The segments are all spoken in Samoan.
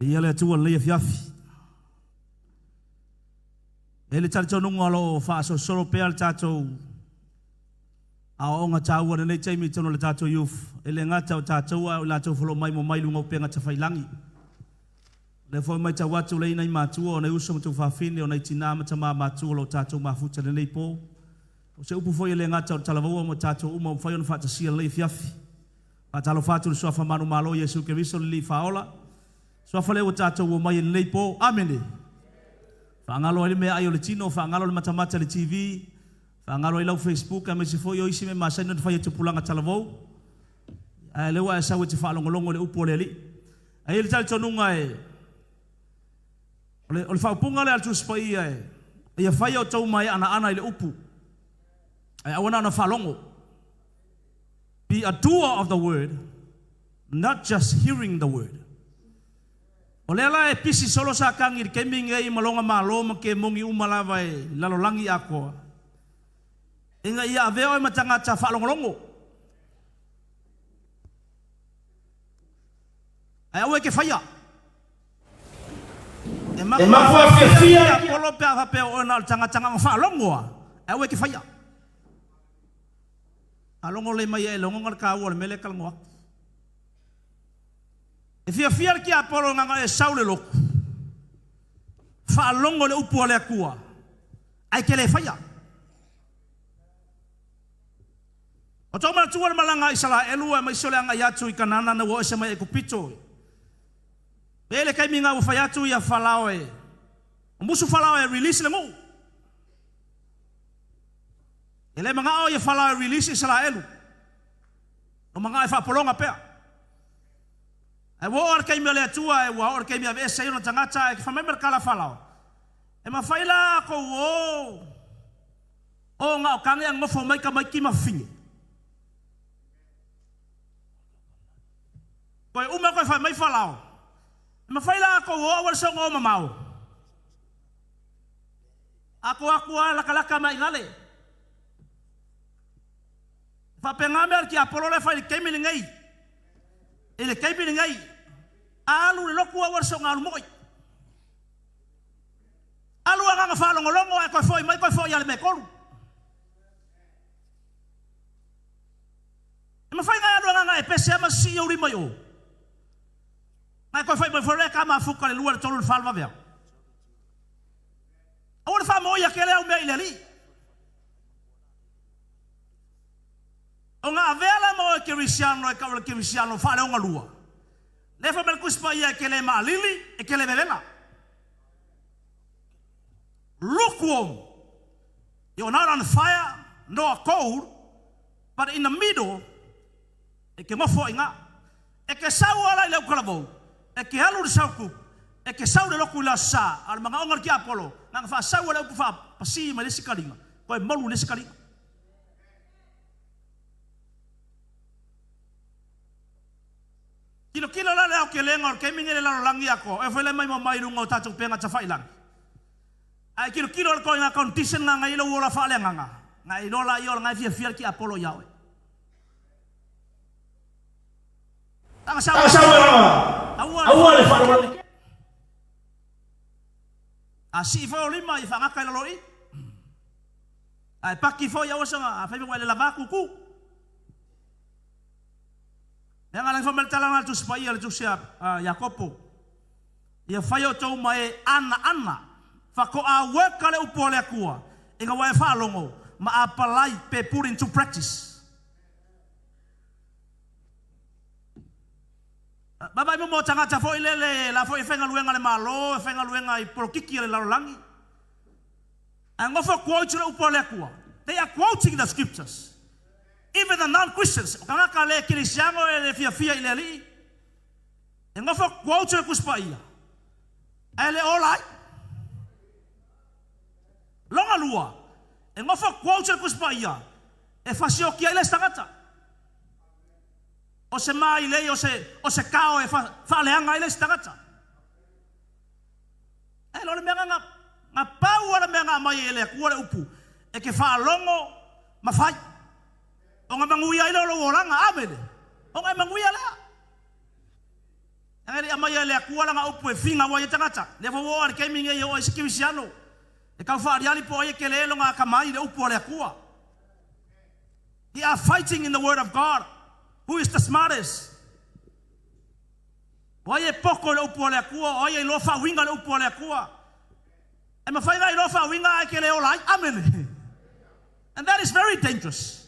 Viia le Atua i lenei afiafi. E i ai le talitonuga o lo o faasolosolo pea le tatou aoaoga taua i lenei taimi i totonu o le tatou youth, e le gata o tatou a o i latou foi o lo o maimoa mai i luga o upega tafailagi. O lea foi e matau atu o lea e i ai nai matua, o nai uso ma tuafafine, o nai tina ma tama matutua o lo o tatou mafuta i lenei po. O se upu foi e le gata o le talavou mo tatou uma ua mafai ona faatasia i lenei afiafi. Faatalofa atu i le Suafa manumalo o Iesu Keriso le Alii Faaola, Suafa lea ua tatou omai ai i lenei po. Amene! Faagalo ai le meaai o le tino, faagalo le matamata i le TV, faagalo ai lau Facebook aemaise foi o isi mea masani ona fai e tupulaga talavou. Ae o lea ua e sau e te faalogologo i le upu a le Alii. Ae i ai le talitonuga e, o le, o le faaupuga lea a le Tusi Paia e, ia fai outou maeanaana i le upu, ae aua na ona faalogo. Be a doer of the word, not just hearing the word. O lea la e pisi solo Satani i le taimi lenei ma lona malo ma kemoni uma lava i le lalolagi atoa, ina ia avea oe ma tagata faalogologo. Ae aua e te faia. E matua fiafia le tiapolo pe a faapea o oe na o le tagata na ona faalogo lava, ae aua e te faia. Faalogo lelei mai e logona le taua o le mea lea e talanoa atu. E fiafia le tiapolo na ona e sau le lotu, faalogo i le upu a le Atua, ae e te le faia. O tou manatua le malaga a Isaraelu aemaise o le agai atu i Kanana na ua o ese mai Aikupito. E i ai le taimi na ua fai atu ia Farao e musu Farao e release le nuu. E le manao ia Farao e release Isaraelu. O manao e faapologa pea. Ae ua oo lava le taimi a le Atua, ua oo le taimi e aveese ai ona tagata, ae fai mai ma le tala a Farao, E mafai la kou o o na o tane a nofo mai tamaiti ma fafine. Toe uma toe fai mai Farao, E mafai la kou o aua le soona o mamao. A kou atu lava latalata mai gale. E faapena mea a le tiapolo lea e fai i le taimi lenei. I le taimi lenei, alu i le lotu aua le soona alu moi. Alu agaga faalogologo ae toe foi mai toe foi lava i le mea e tolu. E mafai ona e alu agaga e pese lava ma sisii ou lima i o. Ae toe foi mai foi lea e ta mafuta i le lua, le tolu, le fa, le vaveao. Aua le faamoia tele au mea i le Alii. Ona avea lea ma oe kerisiano e tau o le kerisiano faaleogalua. Lea fai mai le Tusi Paia e te le maalili, e te le vevela. Lukewarm. You are not on fire nor cold, but in the middle, e te nofo ai ina. E te sau ala i le autalavou, e te alu i le sautu, e te sau i le lotu i le Aso Sa, a o le manaoga o le tiapolo, na ona faasau lava o le upu faapasi mai le isi taliga, toe malu i le isi taliga. Tilotilo la le aotelega o le taimi nei i le lalolagi atoa, e fai la maimoa mai i luga o tatou upega tafailagi. Ae tilotilo le ituaiga condition na agai ai lou ola faaleagaga, na e iloa laia o lena e fiafia le tiapolo ia oe. Taga sau aua le faalogologo. A sii foi o lima ia faagata i lalo i. Ae paki foi aua soga, afai ua e le lava kuku. Leaga la fai mai le tala lena a le Tusi Paia, le Tusi a Iakopo, Ia fai outou ma e anaana, faatoa weka le upu a le Atua, ina ua e faalogo ma apalai pe put into practice. Vaavaai mo mo tagata foi lele, la foi e faigaluega i le Malo, e faigaluega i polokiki a le lalolagi. Ae nofo quote le upu a le Atua. They are quoting the scriptures. Even the non-Christians, o tagata le kerisiano e le fiafia i le Alii, e nofo quote le Tusi Paia, ae le ola ai. Lona lua, e nofo quote le Tusi Paia, e fasioki ai le isi tagata. O se mailei, o se, o se kao e faaleaga ai le isi tagata. Ae le o le mea na, na pau lava le mea na aumai ai e le Atua le upu, e te faalogo ma fai. Ona manuia ai lea o lou olaga. Amene. Ona e manuia lea. Leaga e le i aumaia e le Atua lana upu e finau ai tagata. Lea foi ua oo lava i le taimi lenei e oo ai isi kerisiano e tau faaaliali po o ai e tele lona atamai i le upu a le Atua. They are fighting in the word of God. Who is the smartest? O ai e poto i le upu a le Atua, o ai e iloa faauiga le upu a le Atua. E mafai ona iloa faauiga ae te le ola ai. Amene. And that is very dangerous.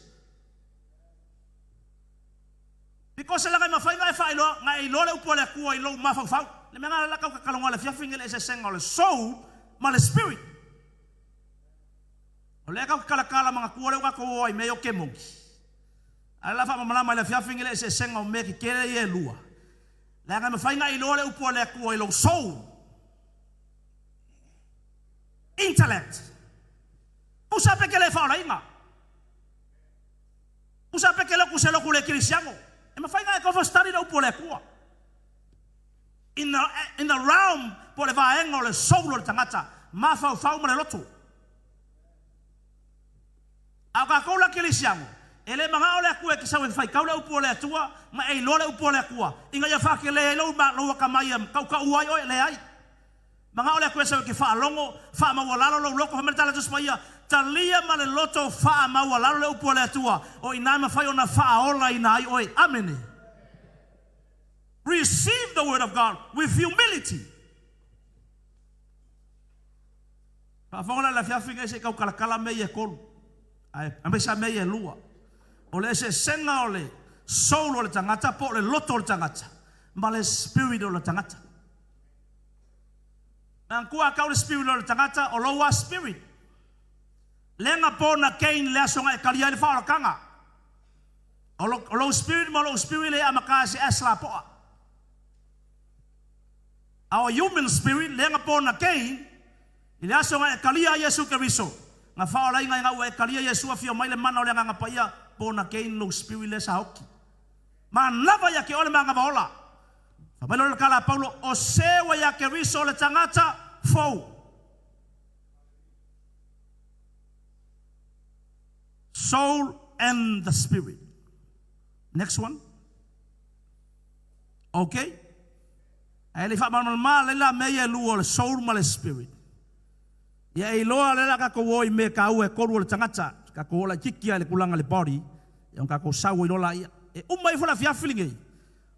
Because leaga e mafai ona e faailoa, na e iloa le upu a le Atua i lou mafaufau. Le mea lena la tau tataloga i le afiafi nei le eseesega o le soul ma le spirit. O lea tau talatala manatua lea ua tatou o ai i mea ia o kemoni. A o le a faamalamalama i le afiafi nei le eseesega o mea tetele ia e lua. Leaga e mafai ona e iloa le upu a le Atua i lou soul. Intellect. Tusa pe te le faaolaina. Tusa pe te lotu i se lotu le kerisiano. E mafai ona e tau study le upu a le Atua. In the realm po o le vaega o le soul o le tagata, mafaufau ma le loto. A o tatou la kerisiano, e le manao le Atua e te sau e faitau le upu a le Atua ma e iloa le upu a le Atua ina ia faatele ai lou atamai e tautaua ai oe. Leai. Manao le Atua e sau e te faalogo, faamaualalo lou loto, fai mai le tala a le Tusi Paia, talia ma le loto faamaualalo le upu a le Atua, o i ina e mafai ona faaolaina ai oe. Amene. Receive the word of God with humility. Faafofoga la i le afiafi nei se i tau talatala mea ia e tolu, aemaise lava mea ia e lua. O le eseesega o le soul o le tagata po o le loto o le tagata ma le spirit o le tagata. Manatua a tau le spirit o le tagata, o lou lava spirit. Lea na born again le aso na e talia ai le faaolataga. O lou spirit ma lou spirit le amata e se S lapoa. A o human spirit lea na born again i le aso na e talia ai Iesu Keriso, na faaolaina ina ua e talia Iesu afio mai le mana o le Agaga Paia, born again lou spirit lea sa oti. Manava ia te oe le manava ola. Fai mai loa le tala a Paulo, O se ua ia Keriso le tagata fou. Soul and the spirit. Next one. Okay. Ae le i faamalamalama lea la mea ia e lua o le soul ma le spirit. Ia e iloa lea la tatou o i mea taua e tolu o le tagata, tatou o laitiiti lava i le tulaga i le body, ia ona tatou sau ai loa laia. E uma ifo le afiafi lenei,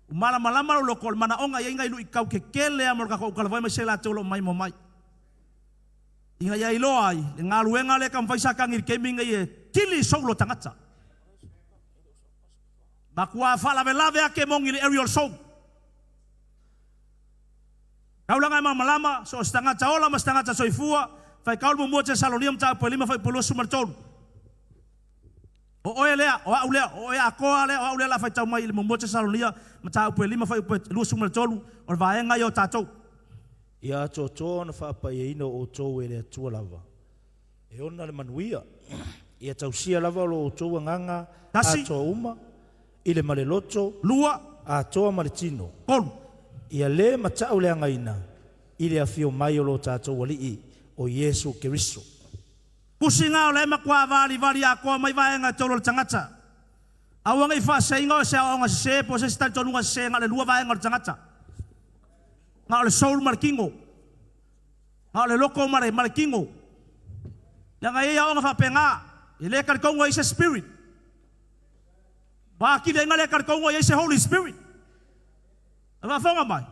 ua malamalama lou loto o le manaoga e i ai nai luitau tetele lava mo le tatou autalavai aemaise latou o lo o maimoa mai. Ina ia iloa ai le galuega lea e taumafai Satani i le taimi lenei e kili soul o tagata. Matua faalavelave ake moni i le area o le soul. Taulaga e malamalama, so o se tagata ola ma se tagata soifua, faitau le muamua Tesalonia mataupu e 5 fuaiupu 23. O oe lea, o au lea, o oe atoa lea, o au lea o le a faitau mai i le muamua Tesalonia mataupu e 5 fuaiupu 23, o le vaega ia o tatou. Ia atoatoa ona faapaiaina o outou e le Atua lava, e ona le manuia. Ia tausia lava lo outou agaga Tasi. atoa uma, i le ma le loto, Lua. atoa ma le tino. Tolu. Ia le matauleagaina i le afio mai o lo tatou Alii o Iesu Keriso. Pusi na o lea e matua valivali atoa mai vaega e tolu o le tagata. Aua ne i faaseseina oe se aoaoga sese po o se isi talitonuga sese na o le lua vaega o le tagata. Na o le soul ma le tino. Na o le loto ma le, ma le tino. Leaga e i ai aoaoga faapena, e le talitonu e i ai se spirit. Ua atili ai na le talitonu e i ai se Holy Spirit. E faafofoga mai?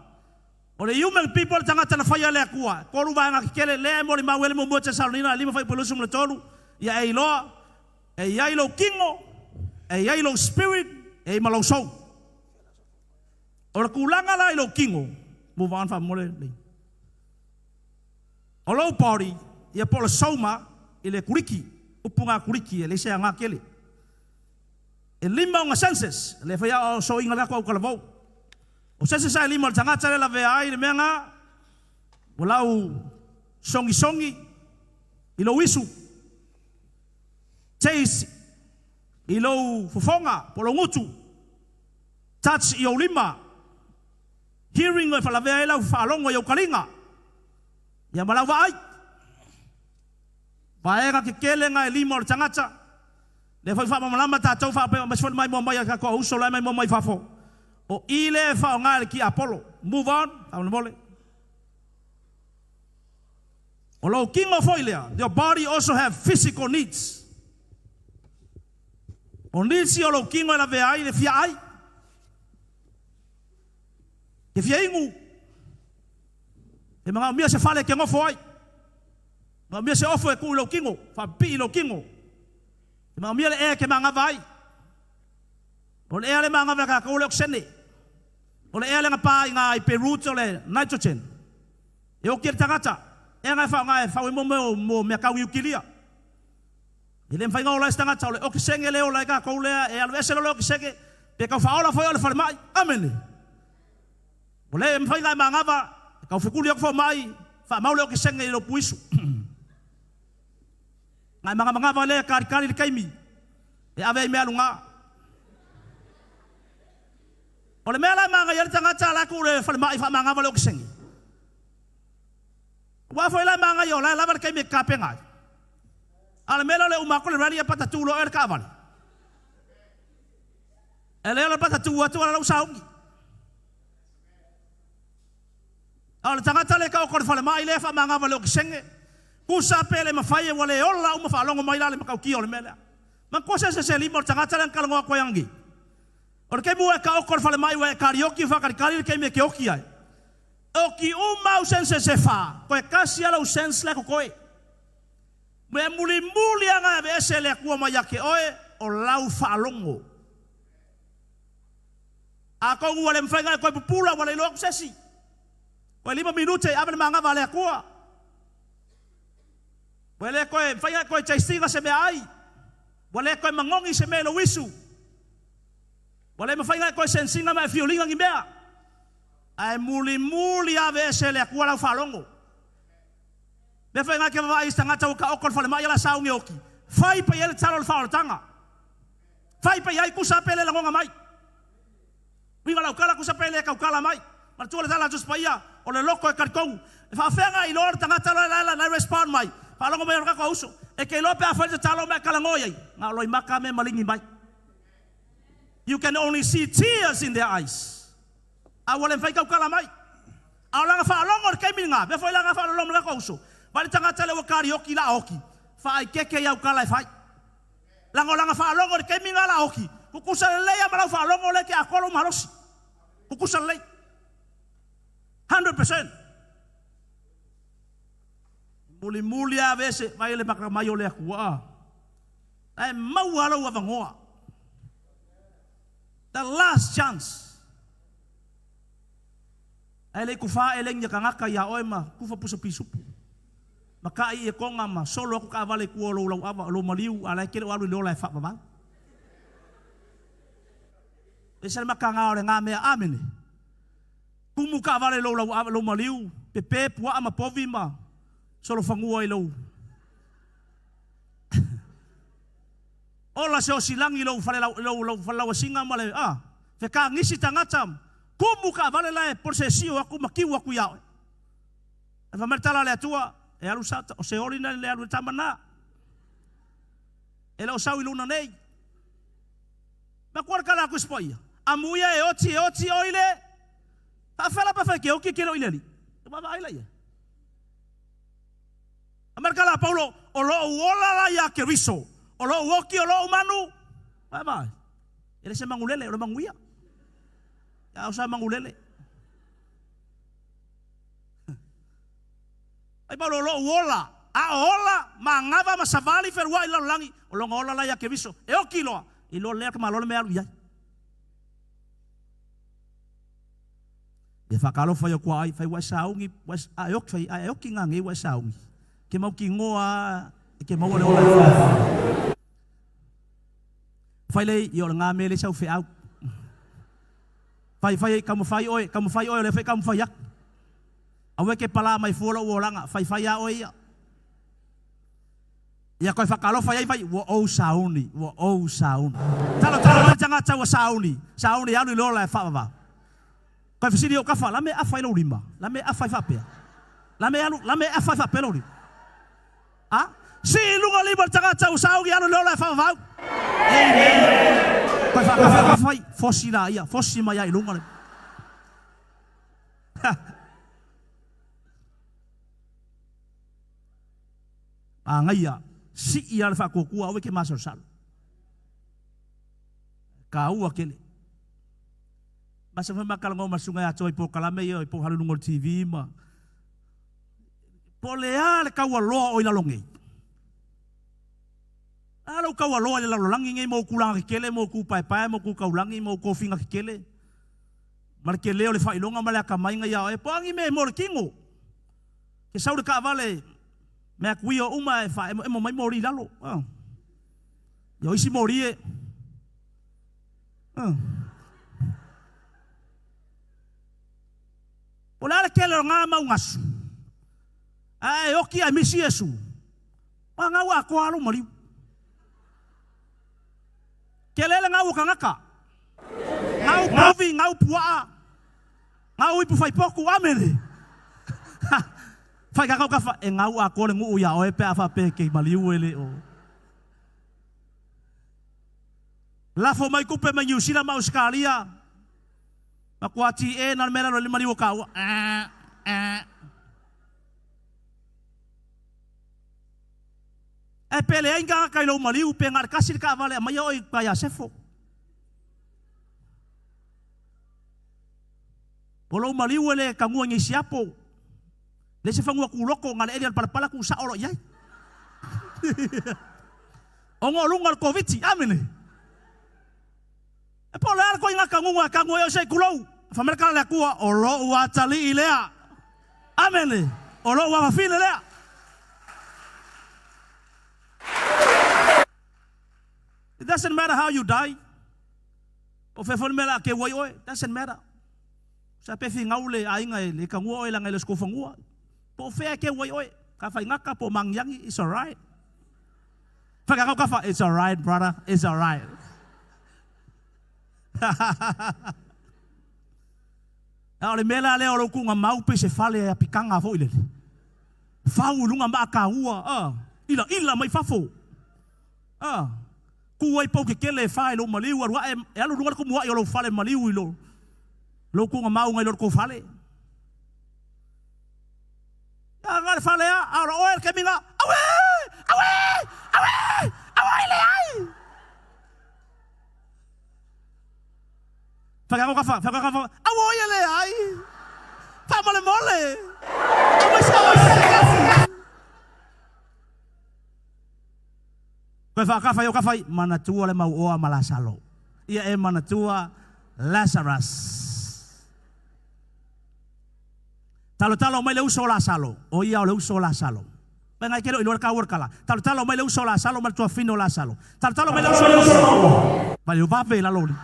O le human people le tagata na faia e le Atua. E tolu vaega tetele lea e molimau ai le muamua Tesalonina 5 fuaiupu 23, ia e iloa e i ai lou tino, e i ai lou spirit, e i ai ma lou soul. O le tulaga la i lou tino, move on faamolemole Lei. O lou body, ia po o le soma i le Kuliki, upu na Kuliki e leai se aoga tele. E lima ona senses, lea foi a o soiga le tatou autalavou. O senses a e lima o le tagata lea e lavea ai le mea na, ua lau sogisogi i lou isu, taste i lou fofoga po o lou gutu, touch i ou lima, hearing e faalavea ai lau faalogo i ou kaliga, ia ma lau vaai. Vaega tetele na e lima o le tagata. Lea foi faamalamalama tatou faapea aemaise foi le maimoa mai a tatou uso la e maimoa mai fafo. O i lea e faaaoga e le tiapolo. Move on, faamolemole. O lou tino foi lea, your body also have physical needs. O nisi o lou tino e lavea ai le fia ai, ke fia inu, e manaomia se fale e te nofo ai, manaomia se ofo e tuu i lou tino, faapipii i lou tino, e manaomia le ea e te manava ai. O le ea le manava e tatou o le okesene. O le ea le na pa i na i Beirut o le nitrogen. E oki e le tagata, ea na e faaaoga e fau ai mo mea tau niukilia. E le mafai ona ola ai se tagata, o le okesene lea e ola ai tatou lea, e alu ese loa le okesene, pe tau faaola foi oe i le falemai. Amene. Ua le mafai ona e manava, e tau fetuli atu fomai, faamau le okesene i lou puisu. Na e manavamanava lea e kalikali le taimi e ave ai mea luga. O le mea la e manaia ai le tagata la e tuu i le falemai faamanava le okesene. Aua foi la e manaia o la e lava le taimi e tapena ai. A o le mea lea o le uma atu le rally ae patatu loa oe le taavale. E le o le patatu atu a o la ua sauni. A o le tagata lea e taoto i le falemai lea e faamanava i le okesene, tusa pe le mafai ua le ola uma faalogo mai la le matautia o le mea lea. Manatua se se lima o le tagata lea na talanoa atu ai ananei. O le taimi ua e taoto i le falemai ua e karioki faatalitali le taimi e te oti ai. E oti uma au senses e fa, toe tasi lava lou sense la e totoe. Mea mulimuli lava na e aveese e le Atua mai ia te oe, o lau faalogo. Atonu ua le mafai ona e toe pupula ua le iloa atu se isi. Toe 5 minute ave le manava a le Atua. Ua le toe mafai ona e toe taste ina se meaai. Ua le toe manogi se mea i lou isu. Ua le mafai ona e toe sense ina ma e feel ina ni mea. Ae mulimuli aveese e le Atua lau faalogo. Mea foi na e te vavaai i se tagata ua taoto i le falemai a la sauni e oti, fai pea i ai le tala o le faaolataga. Fai pea i ai, tusa pe le lagona mai. Uiga lau tala, tusa pe le tautala mai. Manatua le tala a Tusi Paia, o le loto e talitonu. E faafefea ona iloa le tagata la la e respond mai, faalogo mai o le tatou uso. E te iloa pe afai le tatalo ma e talanoa i ai, na o loimata mea maligi mai. You can only see tears in their eyes. A ua le mafai tautala mai. A o lana faalogo i le taimi lena, mea foi lana faalolo ma le tatou uso, vaai le tagata lea ua karioki la oki, faaikeke i au tala e fai. Leaga o lana faalogo i le taimi lena la oki, tutusa lelei lava ma lau faalogo lea e te atoa lou malosi. Tutusa lelei. 100%. Mulimuli lava aveese, vaai le matamai o le Atua. La e maua lava lou avanoa. The last chance. Ae le i tufa elegi a tagata ia oe ma tufa pusa pisupu. Ma kai i etoga ma solo atu taavale i tua o lou lauava, o lou maliu, a la e te le o alu i le ola e faavavau. Ese le makaga o lena mea. Amene. Tumu taavale i lou lauava, lou maliu, pepe puaa ma povi ma solofanua i lou Ola se osilagi i lou fale lou falelauasiga ma le a fekagisi tagata kumu taavale la e polosesio atu ma kiu atu ia oe. Ae fai mai le tala a le Atua, e alu sa, o se oli na le alu i le tama na. E le o sau i luna nei. Matua le tala atu i se paia, amuia e oti e oti oi le faafela pe fai ke oki ke le o i le alii. E vaavaai la ia. A mai le tala a Paulo, o lou ola la ia Keriso, o lou oki o lou manu. Vaavaai, e le se manulele, o le manuia. A o sa manulele. Ai Paulo, o lou ola, a o ola, manava ma savali feluai i le lalolagi, o lona ola la ia Keriso, e oki loa, i loa lea ka malo le mea alu i ai. Ia whakalofa i o kua ai, whai wai saungi, wai, a e oki, whai, a e oki ngā ngei wai saungi. Ke mau ki ngoa, e ke maua le ola e whai. Whai lei, i o le ngā mele sau wheau. Whai, whai, kaumawhai oe, kaumawhai oe, o le whai kaumawhai aku. Aue ke pala mai fua lou olaga, faifai a oe ia. Ia koe whakalofa iai vai, ua ou sauni, ua ou sauni. Talo talo mai tagata ua sauni, sauni alu i le ola e whaavavau. Koe fesili ou kafa, la me afa i lou lima, la me afa i faapea. La me alu, la me afa i faapea lou lima. A? Sii i luga lima o le tagata ua sauni alu i le ola e whaavavau. Amen. Toe faakafai, fosi laia, fosi mai lava i luga le. Manaia, sii lava le faatuatua, aua e te masalosalo. E taua tele. Masani foi ma talanoa ma le susuga ia Toa i polokalame ia po o alu i luga o le TV ma po o le a le taualoa o i lalo nei. A lou taualoa i le lalolagi nei ma ou tulaga tetele ma ou tu paepae ma ou tu taulagi ma ou tofiga tetele ma le tele o le faailoga ma le atamaiga ia oe, po o a ni mea e mo le tino. Ke sau le taavale mea atu ia uma e faaemoemo mai moli i lalo. Ia o isi moli e Po o le a le tele o na mau gasu, ae e oti ae misi Iesu, ua gau atoa lava lou maliu. Tele le gau o tagata, gau povi, gau puaa, gau ipu faipotu, amene. Fai kakau kafa, e gau atoa le nuu ia oe pe a faapea e te maliu e le o. Lafo mai tupe mai Niu Sila ma Ausetalia, matua tie na le mea lalo i le maliu o taua. Ae pe leai ni tagata i lou maliu, pe na o le tasi le taavale e aumaia oe i uta ia Sefo. O lou maliu e le tagua i nei siapo, leai se fanua tuloto, na o le eli a le palapala tuusao loa i ai. Ona o luga o le Koviti. Amene. E po o le a le koiga taguga e tagu ai oe se i tulou. Fai mai le tala a le Atua, O lou atalii lea. Amene. O lou afafine lea. It doesn't matter how you die. Po o fea foi le mea o le a keu ai oe. It doesn't matter. Sa pe finau le aiga e le tagua oe leaga e le o se tou fanua. Po o fea e keu ai oe. Ka faigata po o magiagi, it's alright. Whakangau ka wha, it's alright brother, it's alright. A o le mea la lea o lou tuuga mau pei se fale e apitaga foi lele. Fau i luga maa taua, a, ilaila mai fafo. A, tu ai pou tetele e fa i lou maliu, alu ae, e alu i luga le tumuai o lou fale maliu i lou, lou tuuga mau ngai lo le tou fale. Ia nga le fale a, a ola oe le taimi nga, Auē! Auē! Auē! Auai leai! Whakaako ka wha, whakaako ka wha, Auoi e leai! Whaamolemole! Auai se auai se kafu! Koe whaakawhai o kawhai, manatua le mau oa ma Lasalo. Ia e manatua Lazarus. Talotalo mai le uso o Lasalo, o ia o le uso o Lasalo. Mai ngai kelo iloa le kaua le kala. Talotalo mai le uso o Lasalo ma le tuafafine o Lasalo. Talotalo mai le uso o Lasalo. Vai o vave lalo li.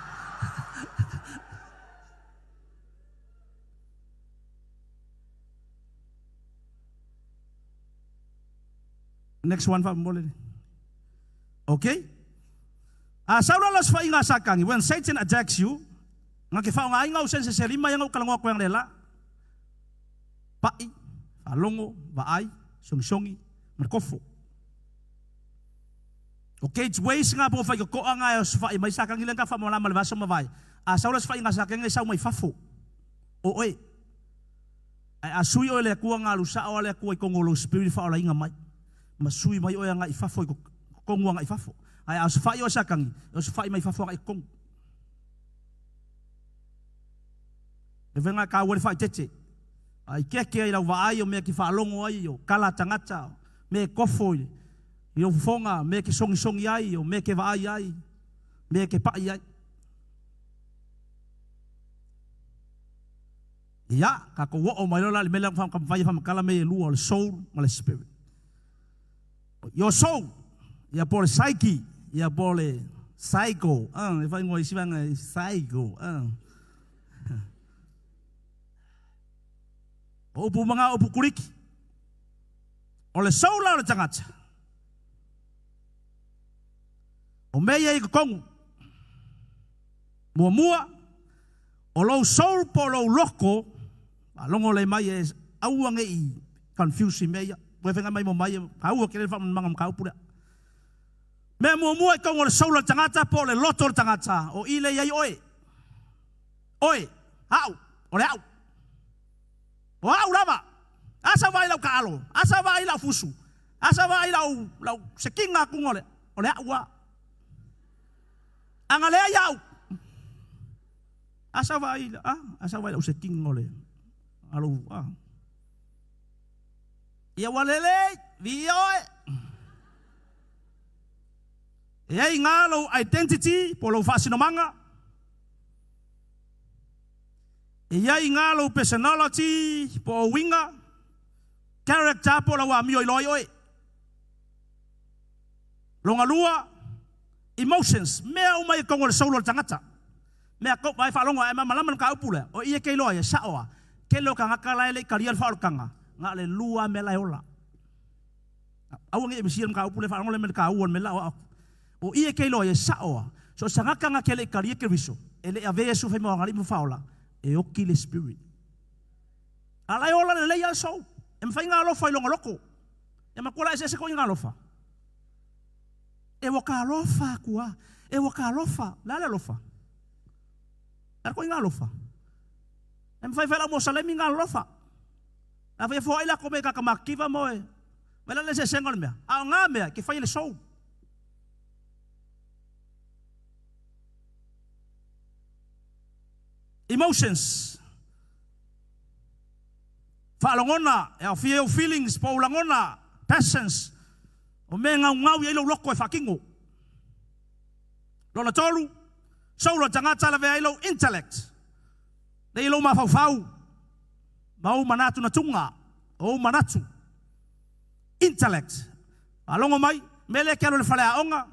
Next one faamolemole. Okay. A sau la osofaiga a Satani, when Satan attacks you, Nga ke faaaogaina ou senses e lima ia na ou talanoa atu ai analeila, paʻi, faalogo, vaai, sogisogi, ma le kofo. O gateways nga po o faitotoa nga e osofai mai Satani lea na faamalama i le vaiaso ua mavae. A sau le osofaiga a Satani e sau mai fafo o oe. Ae a sui oe e le Atua nga alu sao a le Atua i totonu o lou spirit faaolaina mai ma sui mai oe agai i fafo i totonu agai i fafo. Ae a osofai oe e Satani, e osofai mai fafo agai i totonu. E whenga ka ua le whaitete. A i keke ai lau vaai o mea ki whaalogo ai o kala tagata, mea e kofo i, i ou fofoga, mea ke sogisogi ai, o mea ke vaai ai, mea ke paʻi ai. Ia, tatou oo mai loa la i le mea lea na fai e faamatala mea ia e lua, o le soul ma le spirit. Your soul, ia po o le psyche, ia po o le psycho, e faaigoa isi vaega e psycho. O upu uma ngā upu Kuriki. O le soul la o le tagata. O mea ia i totonu. Muamua, o lou soul po o lou loko, faalogo lelei mai e aua ne i confuse i mea ia. Toe faiga mai mo mai, taua tele le faamanumanga o le mataupu lea. Mea muamua i totonu o le soul o le tagata po o le loto o le tagata, o i lea i ai oe. Oe, au, o le au. O au lava. A sau vaai i lau taalo, a sau vaai i lau fusu, a sau vaai i lau, lau sekiga atuga o le, o le au lava. A na leai au, a sau vaai, a, a sau vaai i lau sekiga o le, a lou, a. Ia ua lelei, viia oe. E ai i ina lou identity po o lou faasinomaga. E i ai i ina lou personality po o uiga, character po o lau amio iloa ai oe. Lona lua, emotions, mea uma ia i totonu o le soul o le tagata. Mea tou, vaai faalogo ae malamalama le mataupu lea, o i e te iloa ai, e sao lava, tele o tagata la e le i talia le faaolataga, na o le lua lava mea la e ola. Aua ne i e misia le mataupu lea, faalogo lea i le taua o le mea la o au. O i e te iloa ai, e sao lava, so o se tagata na te le i talia Keriso, e le i avea Iesu e fai ma ona Alii ma Faaola, e oti le spirit. A la e ola lelei lava le soul. E mafai ona alofa i lona loto. E matua la eseese foi ona alofa. E ua ka alofa atu lava. E ua ka alofa. O le a le alofa? O le a koiga alofa? E mafai foi lau mosalemi ona alofa. A fai e foai latou mea i kaka makiva mo e vai la le eseesega o le mea. A o na mea e te fai e le soul. Emotions. Faalogona, e aofia ai ou feelings po o ou lagona, passions, o mea e gaugau i ai lou loto e faatino. Lona tolu, soul o le tagata e lavea ai lou intellect, lea i lou mafaufau ma ou manatunatuga, o ou manatu, intellect. Faalogo mai, mea lea e te alu i le faleaoga,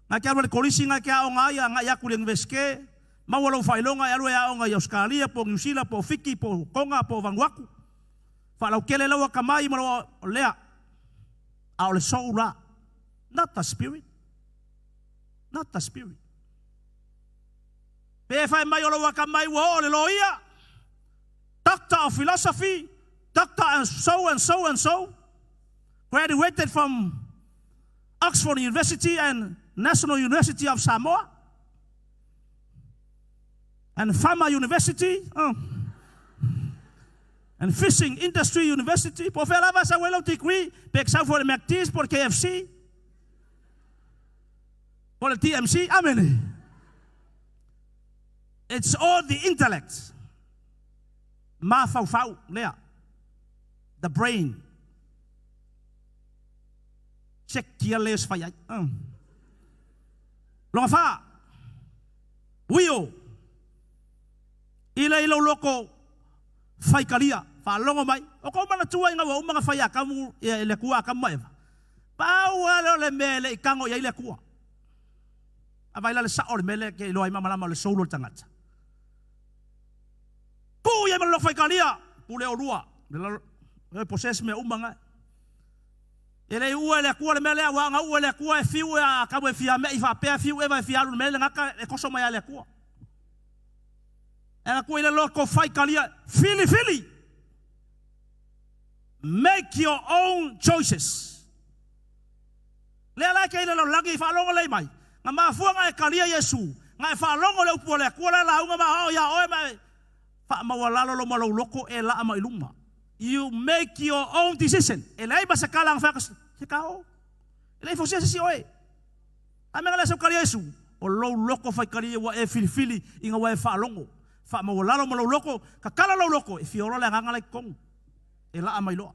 na e te alu i le kolisi na e te aoga ai agai atu i le Iunivesite, maua lou faailoga e alu e aoga i Ausetalia po o Niu Sila po o Fiti po o Toga po o Vanuatu. Faalautele lau atamai ma lou lea. A o le soul la, not the spirit. Not the spirit. Pe fai mai o lou atamai ua oo le loia, doctor of philosophy, doctor and so and so and so, graduated from Oxford University and National University of Samoa and Farmer University oh, and Fishing Industry University. Po o fea lava e sau ai lau degree, pe sau foi le McD's po o le KFC, po o le TMC. Amene. It's all the intellect. Mafaufau lea. The brain. Check kia le fai ai. Lona fa, uio, i le i lou loko faikalia, faalogo mai, o kou manatua ina ua uma ona fai e Atamu, e le Atua Atamu ma Eva, pau lava lea o le mea e le i tago i ai le Atua. A vaai la le sao o le mea lea e te iloa ai malamalama o le soul o le tagata. Tuu i ai ma le loko faikalia, pule olua, le possess mea uma na. E le i uua e le Atua le mea lea, aua ana uua e le Atua e fiu e a tau e fia me'i faapea, fiu Eva e fia alu i le mea lea, le gata e toso mai lava e le Atua. E Atua i le loto faitalia, filifili! Make your own choices. Lea la e te i le lalolagi, faalogo lelei mai, na mafua ona e talia Iesu, na e faalogo i le upu a le Atua la e lauga ma aoao ia oe ma e faamaualalo lo ma lou loto e laa mai luma. You make your own decision. E leai ma se kala na fai atu, se ka o. E leai fosia se isi oe. A mea na lea sau talia Iesu, o lou loko fai talia ua e filifili ina ua e faalogo. Faamaualalo ma lou loko, tatala lou loko, e fia ola le agaga la i totonu. E laa mai loa.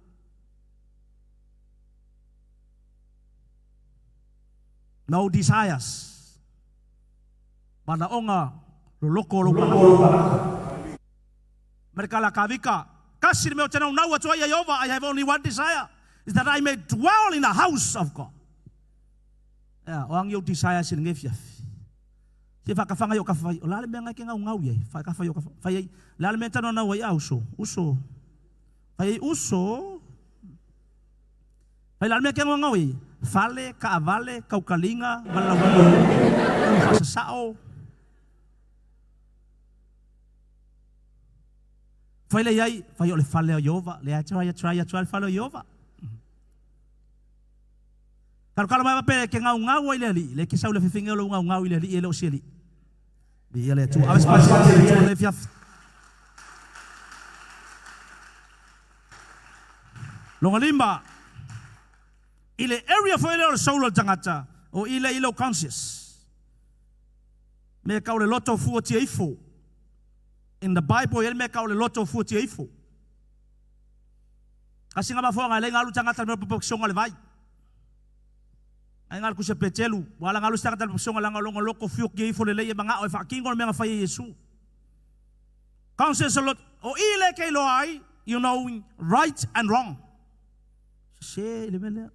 No desires. Manaoga loloko o lou tagata. Mereka Kavika, kasi le mea ou te naunau atu ai ia Ieova, I have only one desire, is that I may dwell in the house of God. Ea, o agi ou desires i lenei afiafi. Se whakawhanga i o kawhai, o la le mea ngai ke ngau ngau i ai, whakawhai o kawhai, whai ai, la le mea tano nau ai a uso, uso, whai ai uso, whai la le mea ke ngau ngau i, fale, kaavale, kaukalinga, malauina, whasasao, Fai lea i ai, fai o le fale o Ieova, lea e try atu ai le fale o Ieova. Kalokalo mai faapea e ke gaugau ai le Alii, le ke sau le afiafiga o lou gaugau i le Alii e le o se Alii. Viia le Atua. Ave se pasi i le Atua lenei afiafi. Lona lima, i le area foi lea o le soul o le tagata, o i lea i lou conscious. Mea kau le loto fua tia ifo. In the Bible, e i ai le mea kau le loto fua tia ifo. Kasi nga mafuanga e le ngalu tagata le mea papakisoga le vai. Ai ngalu kusa petelu, wala ngalu tagata le papakisoga langa longa loko fiok ye ifo lelei e mangao e whaakingo le mea nga whai e Yesu. Conscious o lot, o i le kei loa ai, you knowing right and wrong. Sese le mea lea,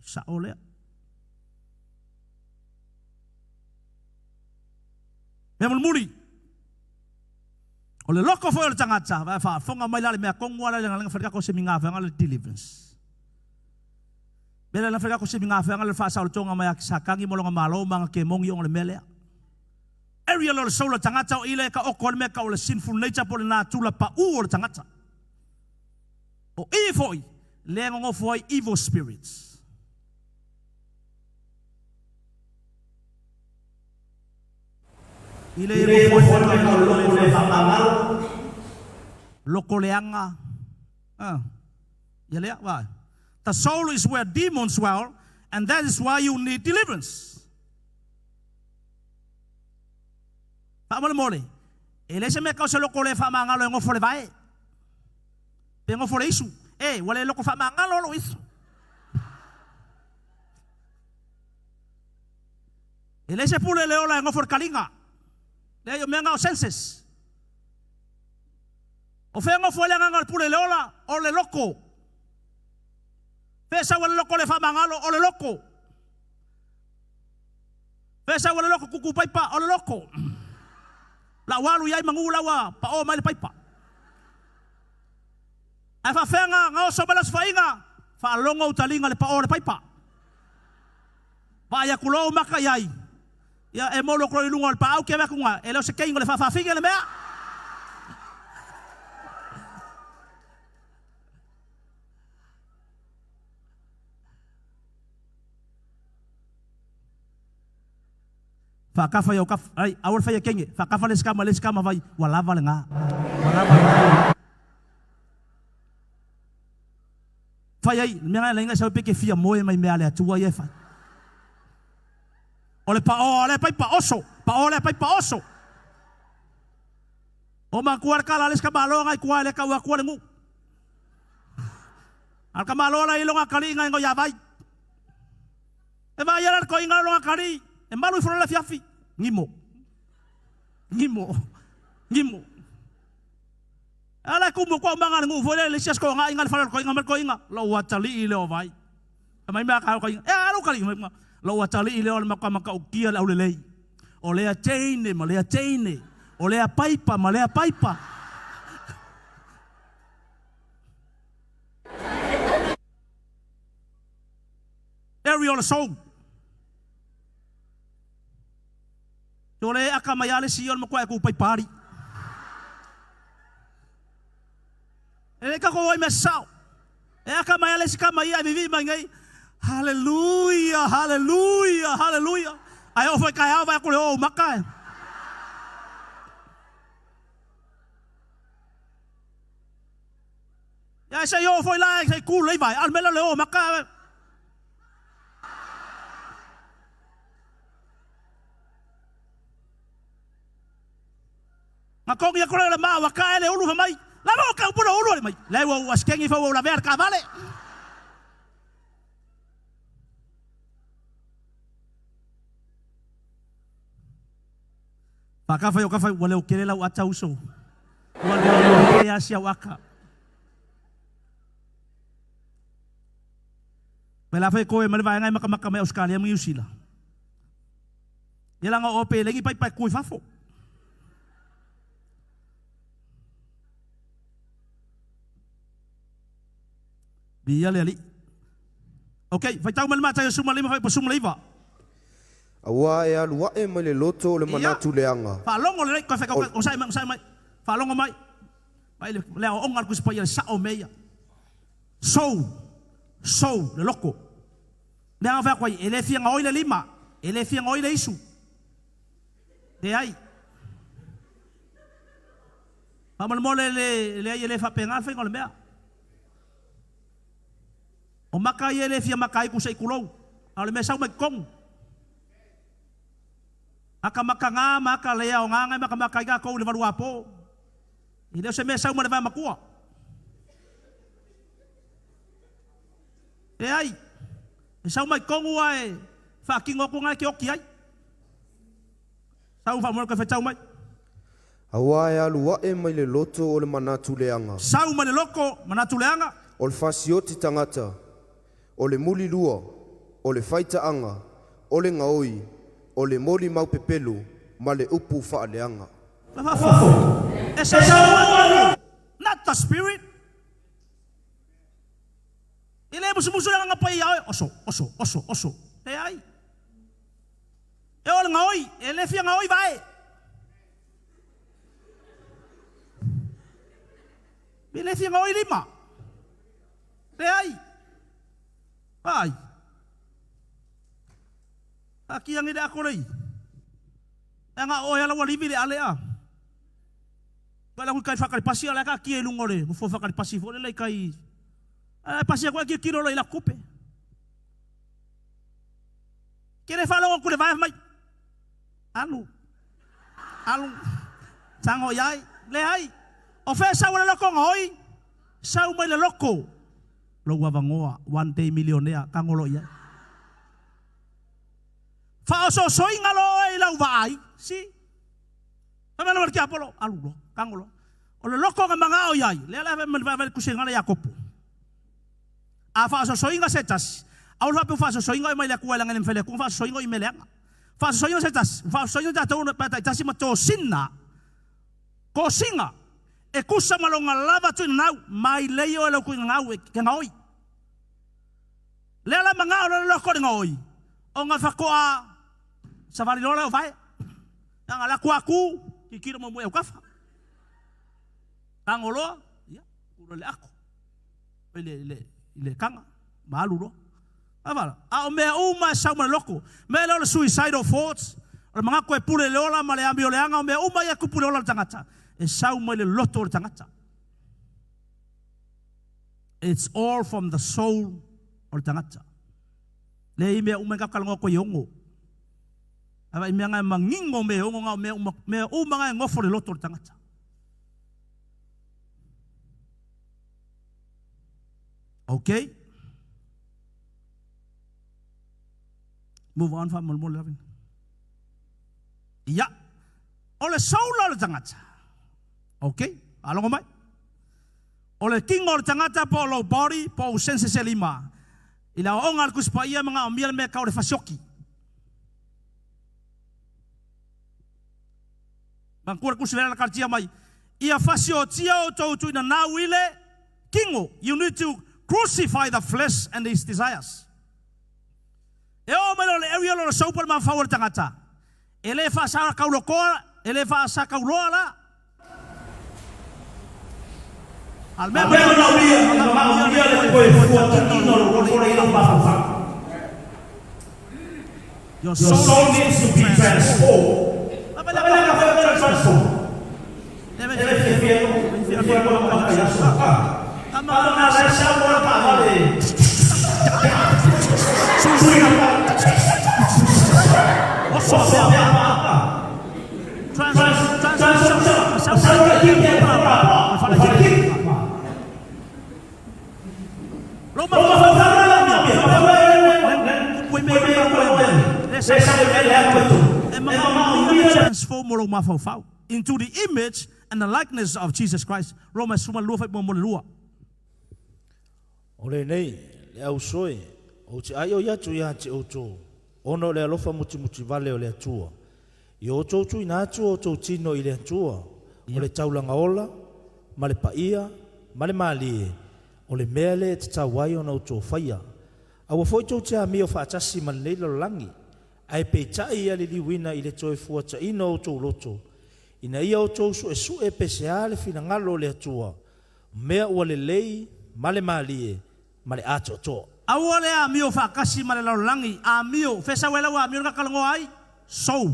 sao lea. Mea mulimuli, o le loko foi o le tagata, vai faafofoga mai la le mea kongu ala le galega fai kako se minga fanga le deliverance. Mea le fai kako se minga fanga le faasaolotoga mai a sakangi mo longa malo ma ke mongi o le mea lea. Area lo le soul o le tagata o ile ka oko le mea ka o le sinful nature po le natura pa u o le tagata. O i foi, le ngongofo ai evil spirits. I le nofo ai mea o loko le faamagalo, loko leaga. Ah. Ia lea, vai. The soul is where demons dwell, and that is why you need deliverance. Faamolemole, e leai se mea kau se loko le faamagalo e gofo le vae. Pe gofo le isu. E, ua le loko faamagalo lou isu. E leai se pule le ola e gofo le kaliga. Leai, o mea na o senses. O fea e gofo ai le agaga o le pule le ola? O le loko. Fea e sau ai le loko le faamagalo? O le loko. Fea e sau ai le loko kuku paipa? O le loko. Lau alu i ai manu la ua paʻō mai le paipa. Ae faafefea na oso mai le osofaiga? Faalogo utaliga le paʻō o le paipa. Vaai aku loa ou maka i ai. Ia, e molu aku loa i luga o le paau ke ave aku nga, e le o se keiga o le faafaafine le mea. Faakafa i au kafa, ai, aua le faia kenge, faakafa le isi kama le isi kama vai, ua lava le ga. Ua lava le ga. Fai ai, le mea lena e laina e sau ai pe ke fia moe mai mea a le Atua ia e fai. O le paoa o lea paipa oso, paoa o lea paipa oso. O matua le kala le isi kamalo ngai tua e le tau atua le nuu. A le kamalo la i longa kali ngai ngoi avai. E vai ala le koinga longa kali, e malu ifo le afiafi. Ngimo. Ngimo. Ngimo. Ala e kumu koa manga le nuu foi lea le isi aso koaga aiga le fale o le koiga ma le koiga. Lou atalii lea o vai. Fai mai mea ka o koiga. E alu kali mai ma. Lou atalii lea o le matua matautia le aulelei. O lea teine ma lea teine. O lea paipa ma lea paipa. Area o le soul. Te ole e aka mai a le isi o le matua e ku paipa ali. E le kako ai mea sao. E aka mai a le isi kama ia e vivi mai nei. Hallelujah, hallelujah, hallelujah. Ai o foi kai ao vai aku le o maka e. Ia e sei o foi la e sei ku lei vai. Al mela le o maka. Na kongi aku le ma wa ka ele ulu mai. La mo ka upu ulu ale mai. Le ua ua skengi fa ua lavea le kavale. Whakawhai o kawhai, ua leo kele lau ata uso. Ua leo kele asia waka. Mai la fai koe mai le vaega e makamaka mai Australia ma Niu Sila. Ia langa o pe lengi pai pai kui fafo. Via le alii. Ok, faitau mai le Mataio 15 fai po 19. Aua e alu ae mai le loto o le Ia, manatu leaga. faalogo lelei, koe fai kau, osai mai, osai mai. Faalogo mai. Mai le, le aoaoga a le Tusi Paia le sao o mea ia. Soul, soul, le loko. Lea ga fai atu ai, e le fia gaoi le lima, e le fia gaoi le isu. Leai. Faamolemole le leai e le faapena le faiga o le mea. O maka ia e le fia maka ai ku se i kulou, a o le mea e sau mai totonu. Aka makaga ma aka le aoga na e makamaka ai tatou i le valuapo. E le o se mea e sau mai le vaematua. Leai, e sau mai totonu a e faatino atu na e te oti ai. Sau faamolemole toe faitau mai. Auā e alu a'e mai le loto o le manatu leaga. Sau mai le loto, manatu leaga. O le fasioti tagata, o le mulilua, o le faitaaga, o le gaoi, o le molimau pepelo, ma le upu faaleaga. E sau mai le Not the spirit. E le musumusu le Agaga Paia ia oe, oso, oso, oso, oso. Leai. E oo le gaoi, e le fia gaoi vae. E le fia gaoi lima. Leai. Ai. Taatia nei le ato lei. E aga oe ala ua livi le ale a. Vai la kai whakari pasi ala ka ki e lunga o le mofo whakari pasi fo le lei kai. Ai pasi aku ki kilo i la kupe. Ke le whalogo ku le vai mai. Alu. Alu. Tango iai. Le ai. O fe sau le loko ngoi. Sau mai le loko. Lou avanoa, one day millionaire, tago loa i ai. Faaosoosoiga loa oe i lau vaai, si. Fai mai le tiapolo, alu loa, tago loa. O le loko na magao i ai, lea la e fai mai le tusiga lea Iakopo. A faaosoosoiga se tasi, aua le faapea ua faaosoosoiga oe mai le Atua leaga e le mafai e le Atua ona faaosoosoiga oe i mea leaga. Faaosoosoiga se tasi, ua faaosoosoiga tatou pe a taitasi ma tosina. Tosina, e tusa ma lona lava tuinanau, mai lei oe lou tuinanau e ke gaoi. Lea la magao loa le loko i le gaoi, ona faatoa savali loa lea o vae. Leaga la tua tu, tilotilo muamua i autafa. Tago loa, ia, tuu loa i le ato, i le, le, i le taga, ma alu loa. A o mea uma e sau mai le loto. Mea lea o le suicidal thoughts, o le manatu e pule i le ola ma le amio leaga, o mea uma ia e tupu i le ola o le tagata, e sau mai le loto o le tagata. It's all from the soul o le tagata. Lea i mea uma e talanoa atu ai e ono. Ae i mea na e manino mea e ono na o mea uma, mea uma na e nofo i le loto o le tagata. Okay? Move on faamolemole lavina. Ia. O le soul o le tagata. Okay? Faalogo mai. O le tino o le tagata po o lou body po o ou senses e lima. I le aoaoga a le Tusi Paia e manaomia le mea e tau o le fasioki. Manatua le tusi lea na kalatia mai, Ia fasiotia outou tuinanau i le tino. You need to crucify the flesh and its desires. E oo mai loa le area loa o le soap o le mafaufau o le tagata, e le faasakaulokoa, e le faasakauloa la. A o le mea manaomia, e manaomia le toe fuatatino o le loko i lau mafaufau. Your soul needs to be transformed. Transform lou mafaufau into the image and the likeness of Jesus Christ. Roma 12 fai mo le lua. O lenei, le ausoe, ou te ʻaioi atu iā te outou, ona o le alofa mutimutī vale o le Atua. I outou tuuina atu o outou tino i le Atua, o le taulaga ola, ma le paia, ma le mālie, o le mea lea e tatau ai ona outou faia. Aua foi tou te amio faatasi ma lenei lalolagi, ae peitai ia liliuina i le toe fuataina o outou loto, ina ia outou suesue pe sea le finagalo o le Atua, mea ua lelei ma le mālie ma le atoatoa. Aua le amio faatasi ma le lalolagi, amio, fea sau ai lau amio na talanoa ai? Soul.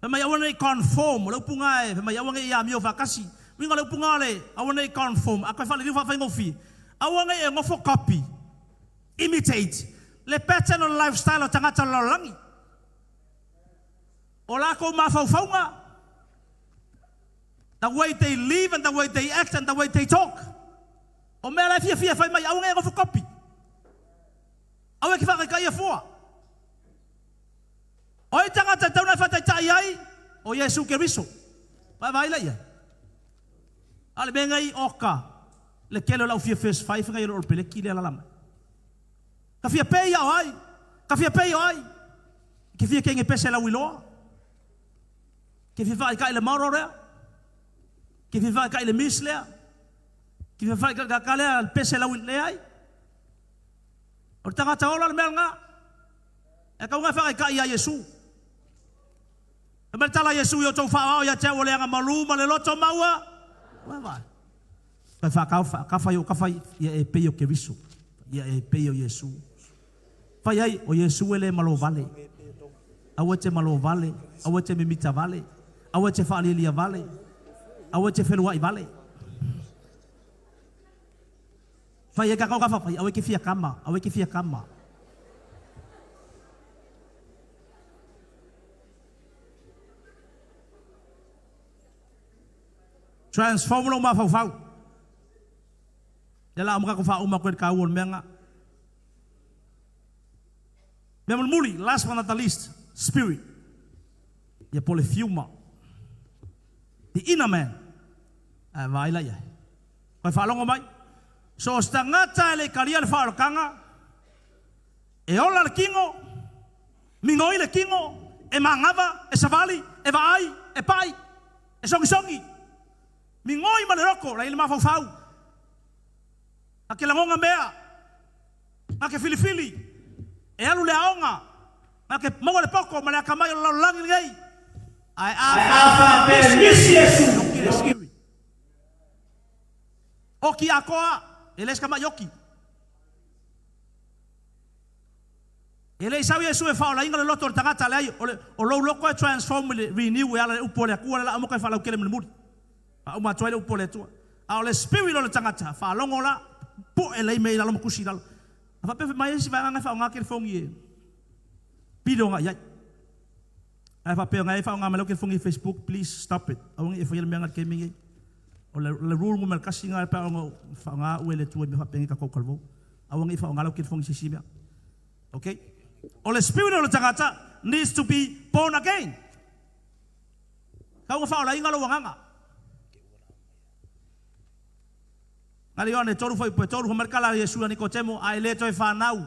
Fai mai aua nei conform, o le upu na e fai mai aua nei amio faatasi. Uiga o le upu na o le aua nei conform, a toe faaliliu faafaigofie, aua nei e nofo copy, imitate, le pattern o le lifestyle o tagata o le lalolagi. O lakou mafaufauga, the way they live and the way they act and the way they talk. O mea la e fiafia fai mai, aua nei e nofo copy. Aua e ke whakaikai fua. O ai tagata e tau na e whakataitai ai, o Iesu Keriso. Vai vai la ia. A le mea ngai oka, le kele o lau fia first five ngai o le peleki le alala mai. Ka fia pei o ai, ka fia pei o ai. Ke fia kenge pese lau iloa. Ke fia whaikai le mauro rea. Ke fia whaikai le mis lea. Ke fia whaikai ka lea le pese lau le ai. O le tagata ola le mea lena. E kau ngai whakaikai ia Iesu. E mai tala Iesu i o tau whaao ia te au o le anga malu ma le loto maua. Ua vai. Kai whakau, ka whai o ka whai ia e pei o Keriso. Ia e pei o Iesu. Whai ai o Iesu e le malo vale. Aua te malo vale, aua te mimita vale, aua te whaalilia vale, aua te wheluai vale. Whai e kakau ka whawhai, aua ke fia kama, aua ke fia kama. Transform lo mafaufau. Le la amaka ko wha uma koe ka ua menga. Mea mulimuli, last but not the least, spirit. Ia po le fiuma. The inner man. Ai vai la ia. Koe whaalongo mai. So o se tagata e le kalia le whaolokanga, e ola le kingo, mingoi le kingo, e mangawa, e savali, e vaai, e pai, e songisongi. Mingoi ma le roko, la i le mafaufau. A ke langonga mea, a ke filifili, e alu le aoga, a ke maua le poko ma le akamai o le lalolagi lenei. Ae a faapea e misi Iesu, oki le spirit. Oki akoa, e le se mai oki. E le sau Iesu e whaolainga le loto o le tagata le ai, o, le, o lou loko e transform le renew e ala le upu o le akua le la amoka e whalau kele mulimuli. A uma atu ai le upu o le Atua. A o le spirit o le tagata, faalogo la, po e lei mea i lalo ma kusi i lalo. A faapea mai isi vaega e faaaoga telefoni e pilo nga iai. Ae faapea ngai faaaoga mai lau telefoni i Facebook, please stop it. Aua ne i e faia le mea nga le taimi nei. O le, le rule numera kasi nga pe ona faaaoga ue le Atua i mea faapea nei tatou talavou. Aua ne i faaaoga lau telefoni i se isi mea. Okay? O le spirit o le tagata needs to be born again. Kau nga whaolainga lo wanganga. Ngari Ioane toru whai pe toru whamarika la Yesu a Nikotemo a e le toe whanau.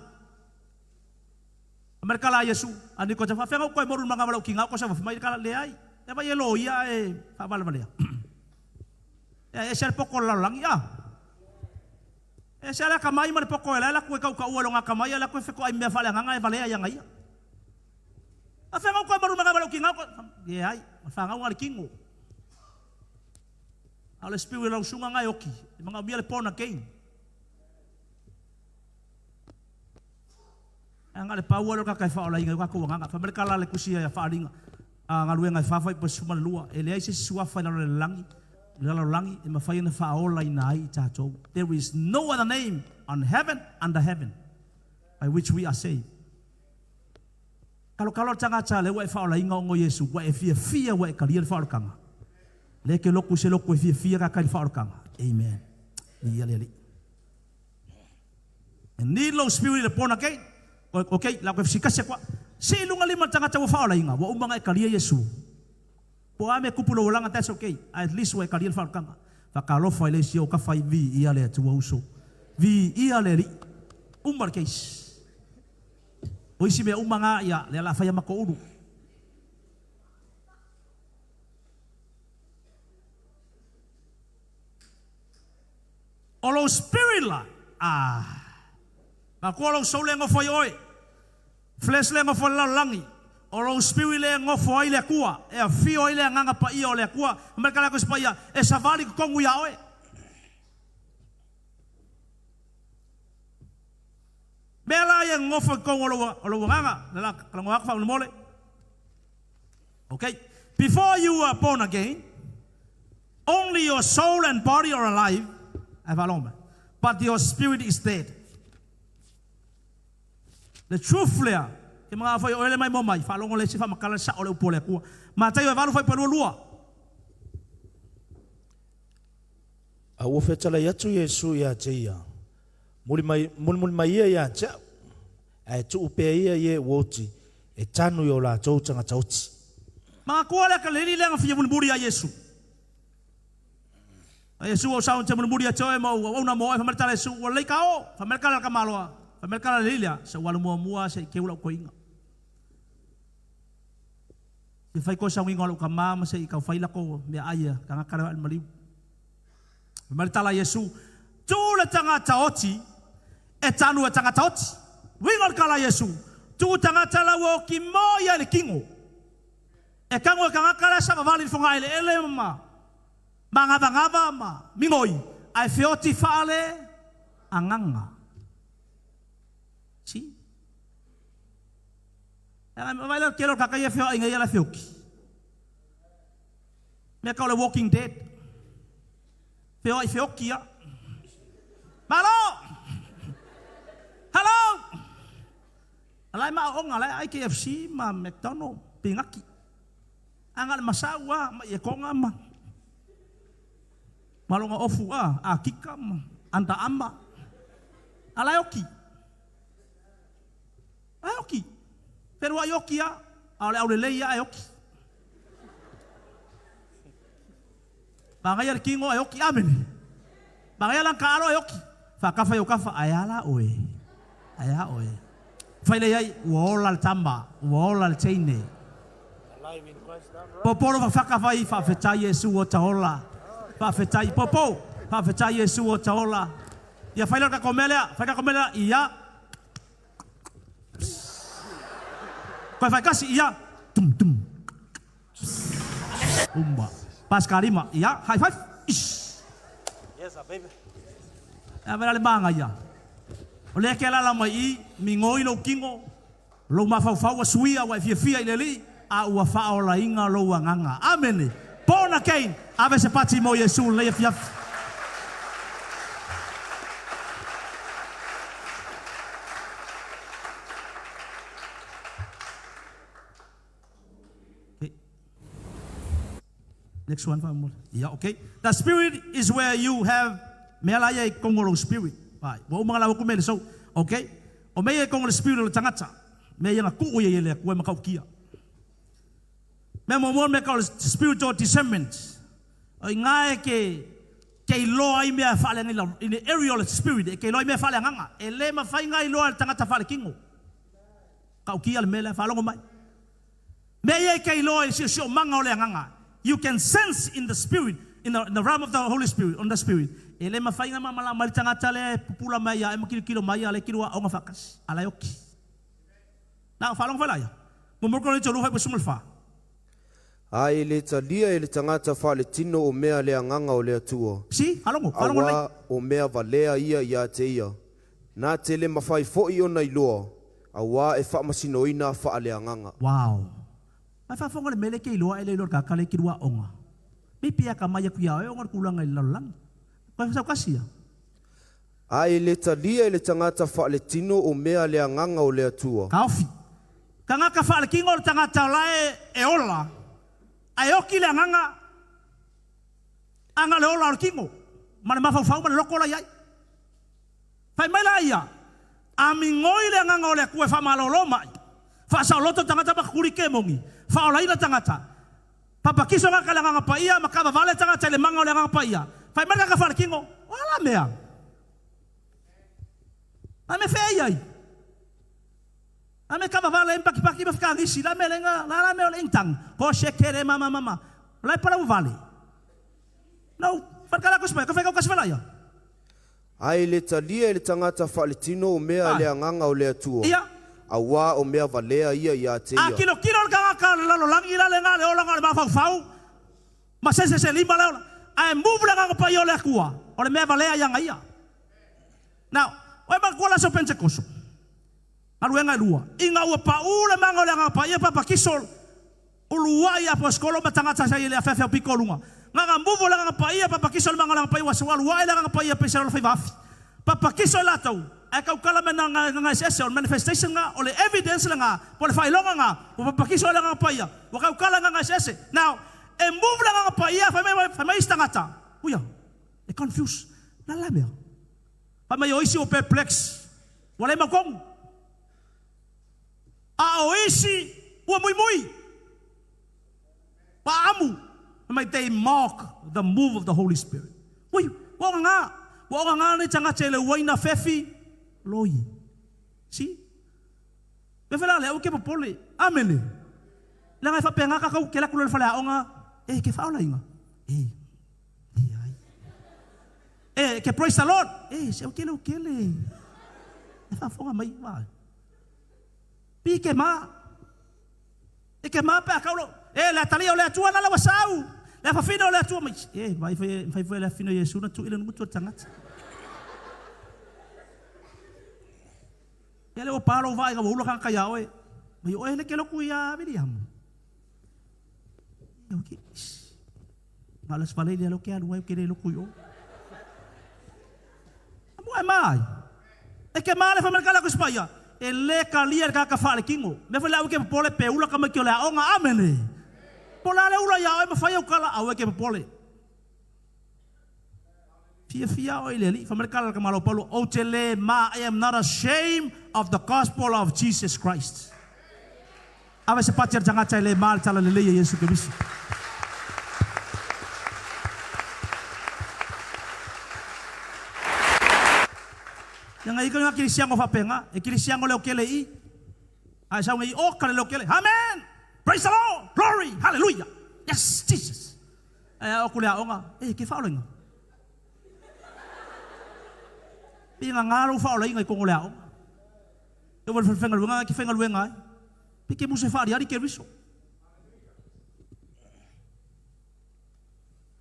Whamarika la Yesu a Nikotemo whawhenga koe moru manga walau ki ngā ko sa whawhimai kala le ai. E vai e lo ia e whawale walea. E e se poko la langi a. E se ala ka mai ma le poko e la la kue kau ka ua lo ngā kamai la kue wheko ai mea whale nganga e valea ia ngai. A whangau koe maru manga walau ki ngā ko. E ai, a whangau ngā le kingo. A le spirit lau sunga ngai oki. E manga mia le born again. E nga le paua lo ka kai whaola inga ka ko nganga. Whamere ka la le kusi ia whaaringa. A ngā luenga e whawhai po suma le lua. E leai se sua whai lalo le langi. Le lalo langi e mawhai na whaola ina ai i tātou. There is no other name on heaven under heaven by which we are saved. Kalo kalo tagata le ua e faaolaina ona o Iesu, ua e fiafia ua e kalia le faaolataga. Le ke loku se loku e fiafia ka kai le faaolataga. Amen. Ia le Alii. E need lou spirit le born again. Okay, la koe fesikasi atu a. Se i luga lima le tagata ua faaolaina, ua uma ona e kalia Iesu. Po o a mea kupu lou olaga, that's okay. At least ua e kalia le faaolataga. Faatalofa i le isi o kafa i viia le Atua uso. Viia le Alii. Uma le case. O isi mea uma ngā ia, lea la whaia mako uru. O lou spirit la, ah, ma kua lou soul e ngofo i oe, flesh le ngofo i le lalolagi. O lou spirit lea e gofo ai le Atua, e afio ai le Agaga Paia o le Atua, fai mai le Kalakosi Paia, e savali i totonu ia oe. Mea la ia e gofo i totonu o lou, o lou agaga, le la talanoa atu faamolemole. Okay. Before you were born again, only your soul and body are alive, ae faalogo mai, but your spirit is dead. Le truth lea, ke manao foi o ele mai mo mai, faalogo le isi faamatala le sao o le upu a le Atua. Mataio e 8 fuaiupu 22. A ua fetalai atu Iesu iā te ia, Muli mai, mulimuli mai ia iā te a'u, ae tuu pea ia i e ua oti e tanu i o latou tagata oti. Manatua lea ka le alii lea na fia mulimuli ia Iesu. A Iesu ua sau te mulimuli ia te oe ma ua auauna mo oe, fai mai le tala a Iesu, ua lelei ka oo. Fai mai le tala a le tamaloa, fai mai le tala a le alii lea, se ua alu muamua se i keu lau toeaina. Se i fai koe sauniga o lou tama ma se i tau fai latou meaai a tagata lea o ae le maliu. Fai mai le tala a Iesu, Tuu le tagata oti e tanu e tagata oti. Uiga o le tala a Iesu, tuu tagata la ua oti mo ia i le tino. E tanu e tagata la e savavali i le fogaeleele ma magavagava ma migoi, ae feoti faale agaga. See? Vaai la le tele o tagata ia e feoai nei ia la e feoti. Mea tau o le walking dead. Feoai feoti a. Malo! Hello! Ala e maaoga la e ai KFC ma McDonald pinaki. A na o le masau a ma ietoga ma maloga ofu a akika ma Under Armour. A la e oti. La e oti. Feluai oti a, a o le aulelei a e oti. Manaia le tino ae oti. Amene. Manaia lana taalo ae oti. Faatafa i ou tafa, ae a la oe? Ae a oe? Fai lea i ai, ua ola le tama, ua ola le teine. Popo lo fafaka fai, faafetai Iesu ua ta ola. Faafetai, popo, faafetai Iesu ua ta ola. Ia fai lea o le tatou mea lea, fai le tatou mea lea, ia. Toe fai tasi, ia. Tum, tum. Uma. Paskalima, ia, high five. Ish. Yes, baby. E ave la le magaia. O lea ke alaala mai i, migoi lou tino, lou mafaufau ua suia ua e fiafia i le Alii, a ua faaolaina lou agaga. Amene. Born again. Ave se pati mo Iesu lenei afiafi. Okay. Next one, faamolemole. Yeah, okay. The spirit is where you have mea la ia i totonu o lou spirit. Vai. Ua uma ona lau atu mea i le soul. Okay. O mea ia i totonu o le spirit o le tagata. Mea ia na tuu ia i le Atua e matautia. Mea muamua o le mea tau o le spiritual discernment. O i ina e ke ke iloa ai mea faaleagaga in the area o le spirit e ke iloa ai mea faaleagaga. E le mafai ona iloa e le tagata faaletino. Tautia le mea lea, faalogo mai. Mea ia e te iloa i le siosiomaga o le agaga. You can sense in the spirit, in the, in the realm of the Holy Spirit, on the spirit. E le mafai ona malamalama ai le tagata lea e pupula mai ia e ma kilokilo mai ia le kilo aoga faatasi. A la e oki. Na, faalogo foi la ia. Muamua Korinito 2:14. A e le talia e le tagata faaletino o mea le Agaga o le Atua, See? Faalogo, faalogo lelei. auā o mea valea ia iā te ia, na te le mafai foʻi ona iloa, auā e faamasinoina faaleagaga. Wow. Mai faafofoga le mea lea e te iloa ae le iloa e le tagata lea e te lua aoga. Maybe e atamai atu ia oe ona o le tulaga i le lalolagi. Koe sau tasi ia. A e le talia e le tagata faaletino o mea le Agaga o le Atua. Taofi. Tagata faaletino o le tagata o la e e ola, ae oti le agaga, aga le ola o le tino, ma le mafaufau ma le loto la i ai. Fai mai la ia, A migoi le Agaga o le Atua e faamalōlō mai, faasaoloto tagata ma kakuli kemoni, faaolaina tagata, papatiso tagata i le Agaga Paia, ma taavavale tagata i le maga o le Agaga Paia. Fai mai le tagata faaletino, O a la mea? La mea fea e i ai? La mea taavavale ai ma pakipaki ma fekagisi, la mea lenga, la la mea o le intang, ko shekere ma ma ma ma. O la e pala ua vale. No, fale ka la ko fai ka kasi fala ia. A e le talia e le tagata faaletino o mea a le Agaga o le Atua, Ia. auā o mea valea ia iā te A ia. kilokilo le tagata o le lalolagi la lena le olaga o le mafaufau ma se se se lima le ola. Ae move le Agaga Paia o le Atua, o le mea valea ia aga ia. Now, ua e manatua le aso Penetekoso? Galuega e lua. Ina ua pau le maga o le Agaga Paia papatiso uluai aposikolo ma tagata sa i le afeafe aupito o luga. Na ona move o le Agaga Paia papatiso le maga o le Agaga Paia ua alu ae le Agaga Paia pei se faiva afi. Papatiso i latou ae tautala mai na agaga eseese. O le manifestation lena, o le evidence lena, po o le faailoga lena ua papatiso ai le Agaga Paia, ua tautala i agaga eseese. Now, e move le Agaga Paia fai mai fai mai isi tagata, uia, e confuse. O le a la mea? Fai mai o isi ua perplex, ua le mautonu. A o isi ua muimui, ua aamu. Fai mai, they mock the move of the Holy Spirit. Ui, ua ogaga, ua ogaga nei tagata i le uaina fefi loi. See? Mea foi la lea, aua ke popole. Amene. Leaga e faapena tatou ke alu atu loa i le faleaoga, e ke faaolaina. E, leai. E, ke praise the Lord. E, se aua ke lautele. E faafofoga mai, vai. Pi ke ma. E ke ma pe a kau lo. E, le atalia o le Atua na la ua sau. Le afafina o le Atua mai. E, vai foi, vai foi le afafina o Iesu na tuu i le nugutu o le tagata. Ia lea ua pa lou vaa ina ua ula tagata iā oe. Mai oe le ke lotu iā Viliamu. Ia ke, na o le aso lea ke alu ai ke le lotu i o. Amu e mai. E ke male fa mai kala ku spaia. E le kalia le kaka fa le kingo. Me fa le au ke popole pe ula ka mai ke o le aonga amene. Po la le ula ia oe ma fai au kala au e ke popole. Fiafia oe i le Alii. Fai mai le tala a le tamaloa Paulo, Ou te le ma, I am not ashamed of the gospel of Jesus Christ. Ave se pati a le tagata e le ma le tala lelei a Iesu Keriso. Ia ngai ika nga kirisiano faapena, e kirisiano leo kele i. A e sau nei i oka le leo kele. Amen! Praise the Lord! Glory! Hallelujah! Yes, Jesus! Ae ao atu le aoga, e ke faaolaina. Pe ngā lou faaolaina i tonu o le aoga. E ua le faigaluega ke faigaluega ai. Pe ke muse faaliali ke riso.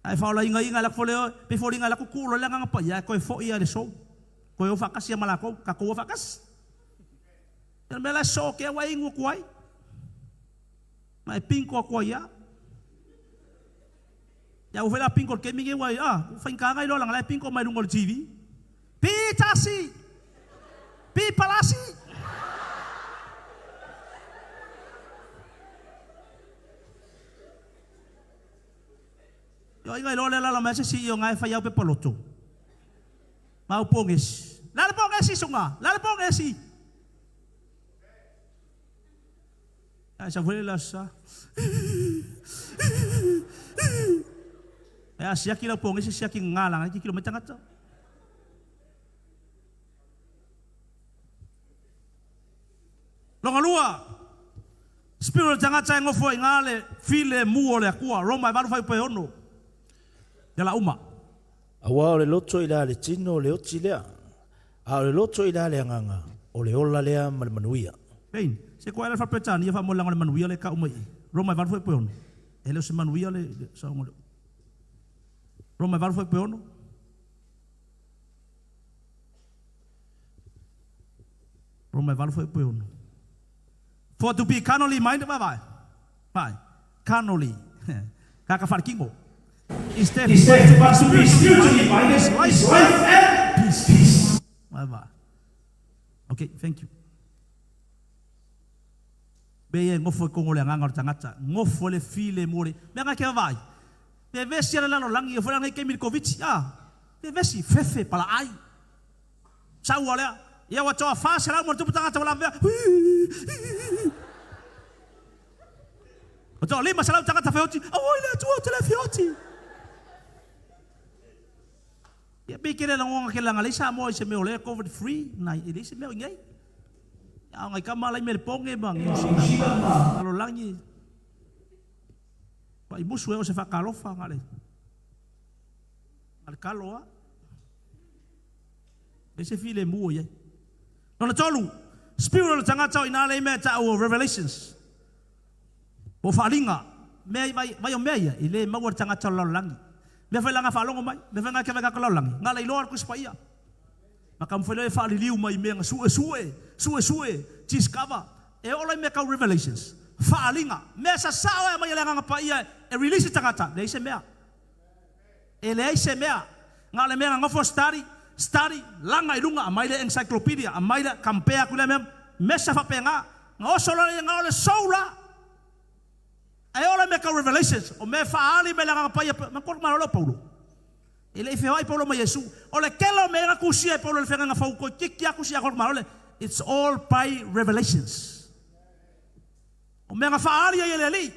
Ae faaolaina inga le fole pe foliga le kuku lo le agaga paia e toe foi ia le sou. Toe o faatasi ia ma latou, tatou o faatasi. Ia le mea la e soo ke ua inu atu ai. Ma e pinko atu ai ia. Ia ua fai la pinko le taimi nei ua ah ua faigata nai loa leaga la e pinko mai luga o le TV. Pi tasi! Pi palasi! Ia inga iloa le alala mai se isi i o nga e fai au pepa loto. Ma au pogesi. Le a le pogesi suga? Le a le pogesi? Ae sau foi le aso sa. Ae a siaki lau pogese siaki ngā langa ki kilo mai tangata. Longa lua, spirit o le tagata e ngofo ai ngā le file mu o le Atua, Roma e valu fuaiupu e ono, ia la uma. Aua o le loto i la le tino o le oti lea, A o le loto i la le agaga, o le ola lea ma le manuia. Pain, se koe le Faa-Peretania faamoelanga o le manuia le kau mai i. Roma e valu fuaiupu e ono. E le o se manuia le saoga o le. Roma e valu fuaiupu e ono. Roma e valu fuaiupu e ono. For to be carnally minded, vaavaai, vaai, carnally, kaka faale-kino, is death, but to be spiritually minded is life and peace. Vaavaai. Okay, thank you. Mea ia e nofo i totonu o le agaga o le tagata, nofo le filemu o le, mea na ke vaavaai, vevesi a le lalolagi, e foi la nei taimi i le Koviti, a, vevesi, fefe, palaai. Saua lea. Ia ua toa 400 ma tupu tagata ua lavea. Ua toa 500 tagata feoti. Auoi le Atua ou te le feoti. Ia pei kele lagona ke langa lei Samoa i se mea o lea COVID free nai e leai se mea o i nei. A o ngai kama lai me le ponge ma Niu Sila ma lalolagi. Pa i musu e o se whakalofa ngale. Ngale kalo a. E se filemu o i ai. Lona tolu, spirit o le tagata o i ina le mea e ta'u o Revelations. Po o faaaliga, mea i vai, vai o mea ia, e le maua e le tagata o le lalolagi. Mea foi la nga faalogo mai, mea foi nga ke vai ka lalolagi, nga le iloa le Tusi Paia. Ma taumafai loa e faaliliu mai i mea na suesue, suesue, discover, e oo loa i mea tau revelations, faaaliga, mea sasao e aumai e le Agaga Paia e release i tagata, leai se mea. E leai se mea. Na o le mea na nofo study, study, laga i luga, aumai le encyclopedia, aumai le, compare atu lea mea, mesa faapena. Na oso loa ia, na o le soul la. Ae oo la i mea tau revelations, o mea e faaali mai le Agaga Paia, manatua le tamaloa o Paulo. E le i feoai Paulo ma Iesu. O le tele o mea ia na tusia e Paulo i le Feagaiga Fou, toeitiiti lava tusi atoa le tamaloa lea, it's all by revelations. O mea na faaali ai e le Alii,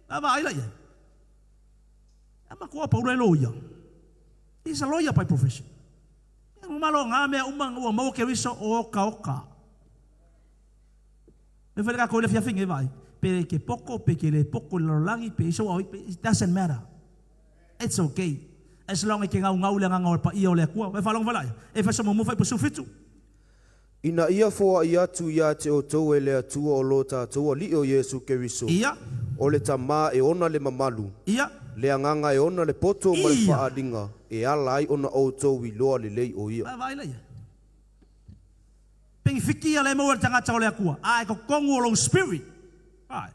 a vaai la i ai. A matua o Paulo e loia. He's a lawyer by profession. E malo ngā mea uma ua maua Keriso o oka oka. Me whare ka koe le fiafi ngai vai. Pe ke poko, pe ke le poko le lalolagi, pe iso au, it doesn't matter. It's okay. As long as ke ngau ngau le nganga o le paia o le Atua. Vai whalongo whala ia. E whasa mo mo whai pasu fitu. Ina ia foaʻi atu iā te ʻoutou e le Atua o lo tātou Aliʻi o Iesū Keriso, Ia. o le Tamā e ona le mamalu, Ia. le Agaga e ona le poto ma le Ia. faaaliga e ala ai ona ʻoutou iloa lelei ʻo Ia. Vai vaai la ia. Pengifiki ia le maua e le tagata o le Atua, a e totonu o lou spirit. Right.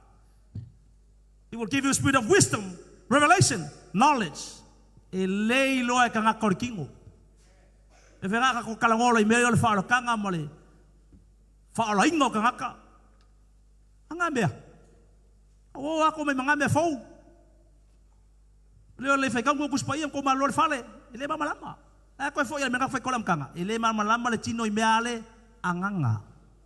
He will give you a spirit of wisdom, revelation, knowledge. E le iloa e tagata o le kino. E whenga ka ko kalangola i mea ia o le whaolakanga ma le whaolainga o tagata. A ngā mea. O o ako mai ma ngā mea fou. Leo le whai kaungu o kusipa ia ko malo le fale. E le malamalama. A koe foi ia le mea whai kola mkanga. E le malamalama le tino i mea ale anganga.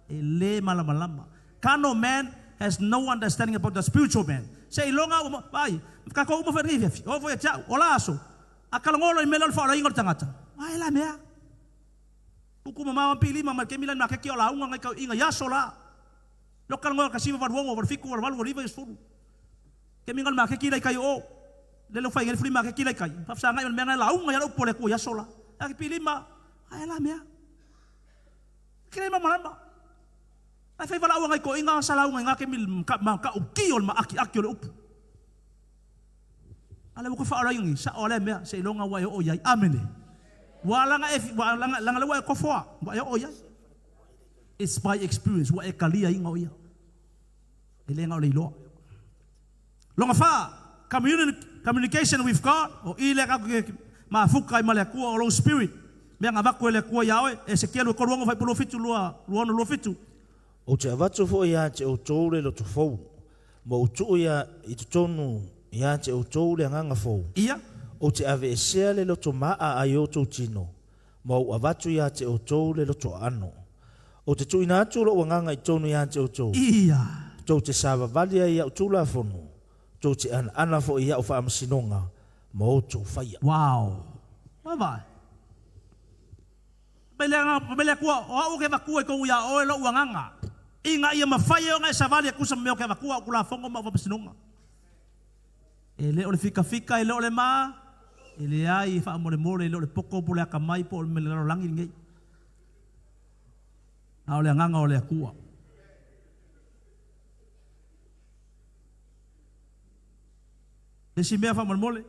E le malamalama. Carnal man has no understanding about the spiritual man. Se iloga ua vai, ka ko uma whai fiafi. O foi a o la aso. A kalangolo i mea leo le whaolainga o le tagata. Ai la mea. Uku ma mawa pili ma ma ke mila na ke ki o la unga ngai kau inga yaso la. Lo kalangolo ka siva valuongo valu fiku valu valu valu iva sefulu. Ke minga ma ke ki lai kai o. Le lo whai ngel fuli ma ke ki lai kai. Whafsa ngai mea ngai la unga ya lo pole ku yaso la. A ke pili ma. Ai la mea. Ke le malama. Ai whai wala ngai ko inga sa la unga nga ke mil ka ma ka uki o le ma aki aki o le upu. Ale ko whaola ingi sa o le mea se ilonga wa e o iai. Amene. Wa langa e wa langa langa le wa e kofoa wa e o iai. It's by experience wa e kalia inga o ia. E le nga o le iloa. Longa wha, communication with God, o i le ka ke mafuka i male akua o lou spirit. Mea nga vaku e le akua ia oe, e se kia lua koruongo whai pulu fitu lua, lua ono lua fitu. Ou te avatu foʻi iā te ʻoutou le loto fou, ma ou tuu ia i totonu iā te ʻoutou le agaga fou. Ia. Ou te aveesea le loto maʻa ai outou tino, ma ou avatu iā te ʻoutou le loto aano. Ou te tuuina atu loʻu agaga i totonu iā te ʻoutou, Ia. tou te savavali ai i aʻu tulafono, tou te anaana foʻi i aʻu faamasinoga, ma outou faia. Wow. Vai vai. Mai le agaga, mai le Atua, o au ke avatua i kou iā oe loʻu agaga, ina ia mafai e ona e savali e tusa ma mea o ke avatua aʻu tulafono ma aʻu faamasinoga. E le o le fikafika, e le o le ma, e leai e faamolemole, e le o le poto po o le akamai po o le mea le lalolagi lenei. A o le agaga o le Atua. Le isi mea faamolemole.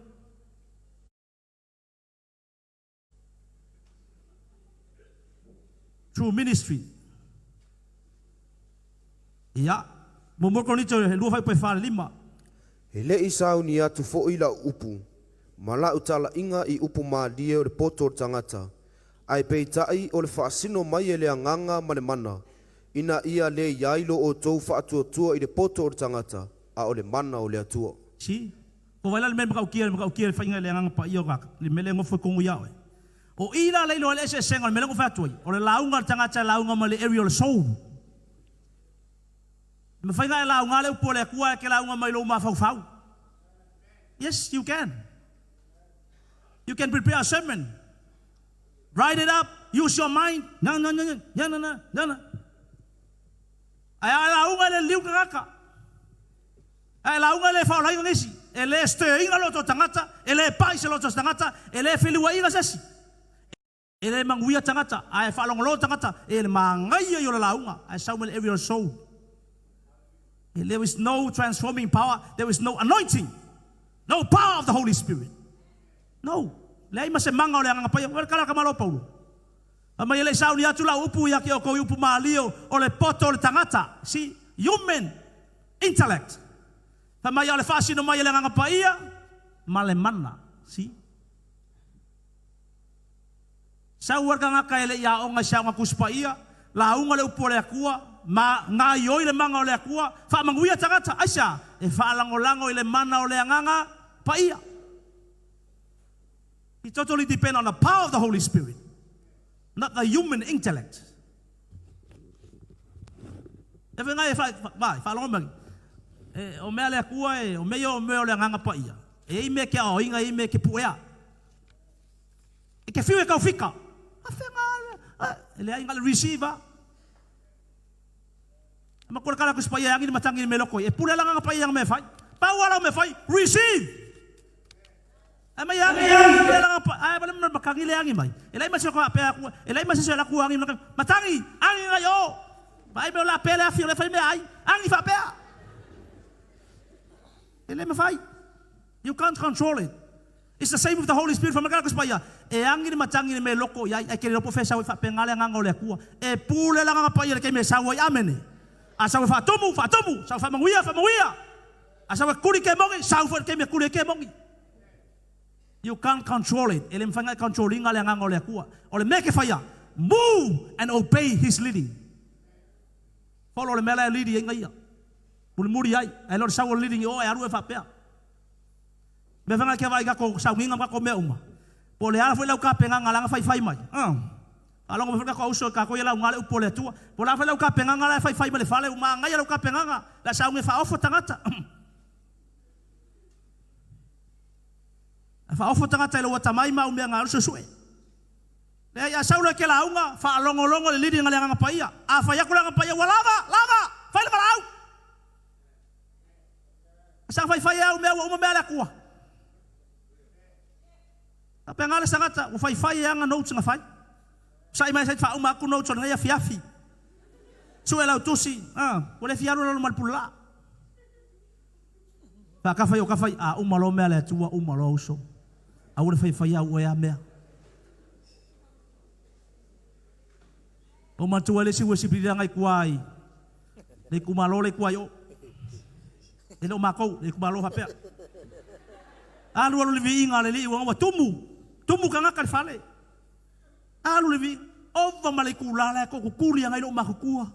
True ministry. Ia, mo Korinito he lua whai whare lima. E leʻi sauni atu foʻi laʻu upu, ma laʻu talaʻiga i upu mālie o le poto o le tagata, ae peitaʻi o le faasino mai e le Agaga ma le mana, ina ia lē iai lo ʻoutou faatuatua i le poto o le tagata, a o le mana o le Atua. Si, ko vai la le mea makaukia le whainga le anganga pa ia o kaka, le mele ngofo kongu ia oe. O i la leilo le ese senga le mele ngofo atu ai, o le launga le tagata launga ma le area o le soul. Me whainga e launga le upo le akua e ke launga mai lo mafaufau. Yes, you can. You can prepare a sermon. Write it up. Use your mind. Na na na na na na na na. Ai a launga le liu kaka. Ai launga le faolainga ngisi. E le steinga lo to tangata, e le pai se lo to tangata, e le felua inga sesi. E le manguia tangata, ai whalongolo tangata, e le mangaia i o le launga, ai sau mele every soul. There is no transforming power, there is no anointing, no power of the Holy Spirit. No. Leai ma se maga o le Agaga Paia. Ua le kala ka malo Paulo. Fai mai e le i sauni atu lau upu ia ki oukou i upu malie o le poto o le tagata. See? Human intellect. Fai mai a o le faasino mai e le Agaga Paia ma le mana. See? Sau ai le tagata e le i aoga i se aoga Tusi Paia, lauga le upu a le Atua, ma gaioi le maga o le Atua, faamanuia tagata. Aisea? E faalagolago i le mana o le Agaga Paia. He totally depend on the power of the Holy Spirit, not the human intellect. E whenga e wha, wha, mai. E, o mea le Atua e, o mea ia o mea o le Agaga Paia. E i mea ke aoinga, e i mea ke puea. E ke whiu e kau fika. A whenga, e le ainga le receiver. Ma kore kala kusi paia e angi ni matangi ni me loko i. E pule langa nga paia nga me whai. Pau ala me whai, receive! Ai mai angi angi le langa pa ai bale ma makangi le angi mai. E lai ma se ko pe aku, e lai ma se se la ku angi matangi angi ngai o. Vai me la pele afi le fai me ai. Angi fa pea. E le mawhai. You can't control it. It's the same with the Holy Spirit from ka paia. E angi ni matangi ni me loko i ai ai ke lopo fe sau fa penga le nganga o le akua. E pule la nganga paia le ke me sau ai amene. A sau fa tumu fa tumu, sau fa manguia fa manguia. A sau e kuri ke mongi, sau fa ke me kuri ke mongi. You can't control it. E le mawhai ngai controlling le nganga o le akua. O le mea ke whaia, move and obey his leading. Follow le mea la e leading ai ngai ia. Mulimuli ai, ai lo le sau o le leading i o e alu e faapea. Mea whanga kia vai kako saunginga ma kako mea uma. Po le ala foi lau kapenga nga langa fai fai mai. Alongo mai foi kako auso kako ia lau ngale upo le atua. Po la foi lau kapenga nga la fai fai mai le fale uma ngai lau kapenga nga la saunge fa ofo tangata. Fa ofo tangata i lau atamai ma umea nga alu sue. Le ia sau le ke launga fa longolongo le lidi nga le nga paia. A fa yaku la paia ua lava, lava, fai le malau. Sa fai fai au mea ua uma mea le akua. A pe ngale sangata ua fai fai e anga notes nga fai. Sa i mai sai fa uma aku notes o ngai afi afi. Sue lau tusi, ah, ua le fialu lalo mal pula. Pa ka fai o ka fai a uma lo mea le atua uma lo uso. A ua le fai fai au e a mea. O matua le si ua si pili ngai kuai. Le kumalo le kuai o. E le o makou, le kumalo hapea. Alu alu le viiga le lii ua tumu. Tumu kangaka le fale. Alu le viiga. Ova ma le kula la ko kukuli ngai lo makukua.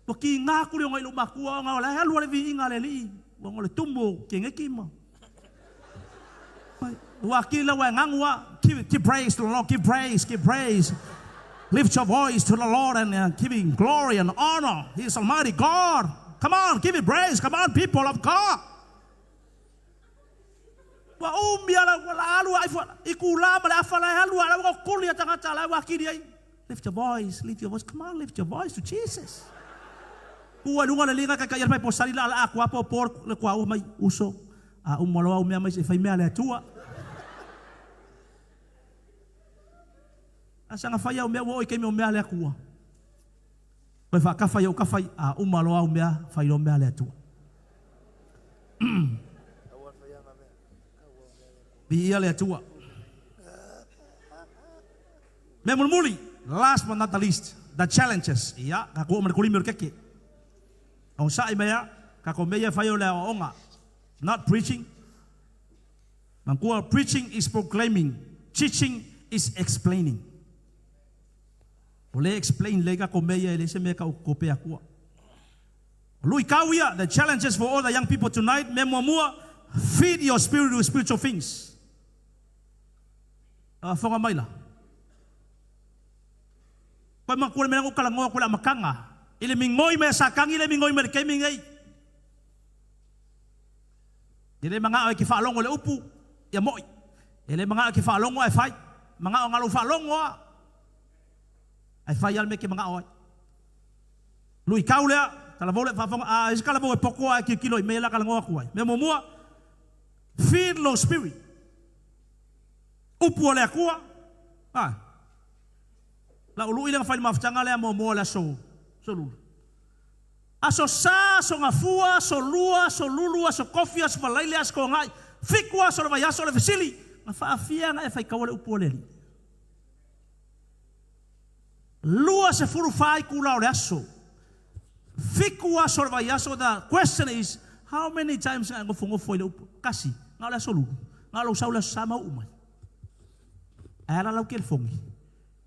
Ua ki ngā kuli o ngai lo makua o ngā la alu le viiga le lii. Ua ngole tumu ke ngeki ma. Ua ki la ua ngangua. Give, give praise to the Lord. Give praise, give praise. Lift your voice to the Lord and give him glory and honor. He is Almighty God. Come on, give him praise. Come on, people of God. Ua umi ala ua la alu ai fua i ku la ma le afa la e alu ala ua kuli a tangata la ua kiri ai. Lift your voice, lift your voice. Come on, lift your voice to Jesus. Kua lunga le linga kai kai mai po sali la la akua po po le kua u mai uso. A umalo au mea mai se fai mea le atua. A sanga fai au mea ua oi kemi o mea le akua. Koe whaakawhai au kawhai a umalo au mea fai lo mea le atua. Bi ia le atua. Mea mulimuli, last but not the least, the challenges. Ia, ka ko ma le kulimi o le keke. O sa'i mea, ka ko mea ia fai o le aoaoga. Not preaching. Manatua, preaching is proclaiming, teaching is explaining. O le explain le ka ko mea ia e le se mea ka o ko pe akua. Lui kau ia, the challenges for all the young people tonight, mea muamua, feed your spirit with spiritual things. Fonga mai la. Koe manatua le mea o kalangoa koe le amakanga. I le mingoi mai a sakangi le mingoi mai le kemi nei. E le mangao e ke whaalongo le upu, ia moi. E le mangao e ke whaalongo e whai. Mangao ngalo whaalongo a. Ai whai al me ke mangao ai. Lui kau lea, talavou le whaafonga, a isi kalavou e poko a e kilo i me la kalangoa ku ai. Mea muamua, feed lo spirit. Upu o le akua, ah. La ulu i le whai mafutanga lea muamua le aso, so lulu. Aso Sa, aso Gafua, aso Lua, aso Lulu, aso Kofi, aso Falaile, aso Togai, 7 aso o le vaiaso. O le fesili, na faafia na e faitaua le upu a le Alii? 24 itula o le aso, 7 aso o le vaiaso. The question is, how many times na e nofonofo i le upu kasi? Na o le aso Lulu, na o lou sau le aso Sa ma uu mai. Ae ala lau telefoni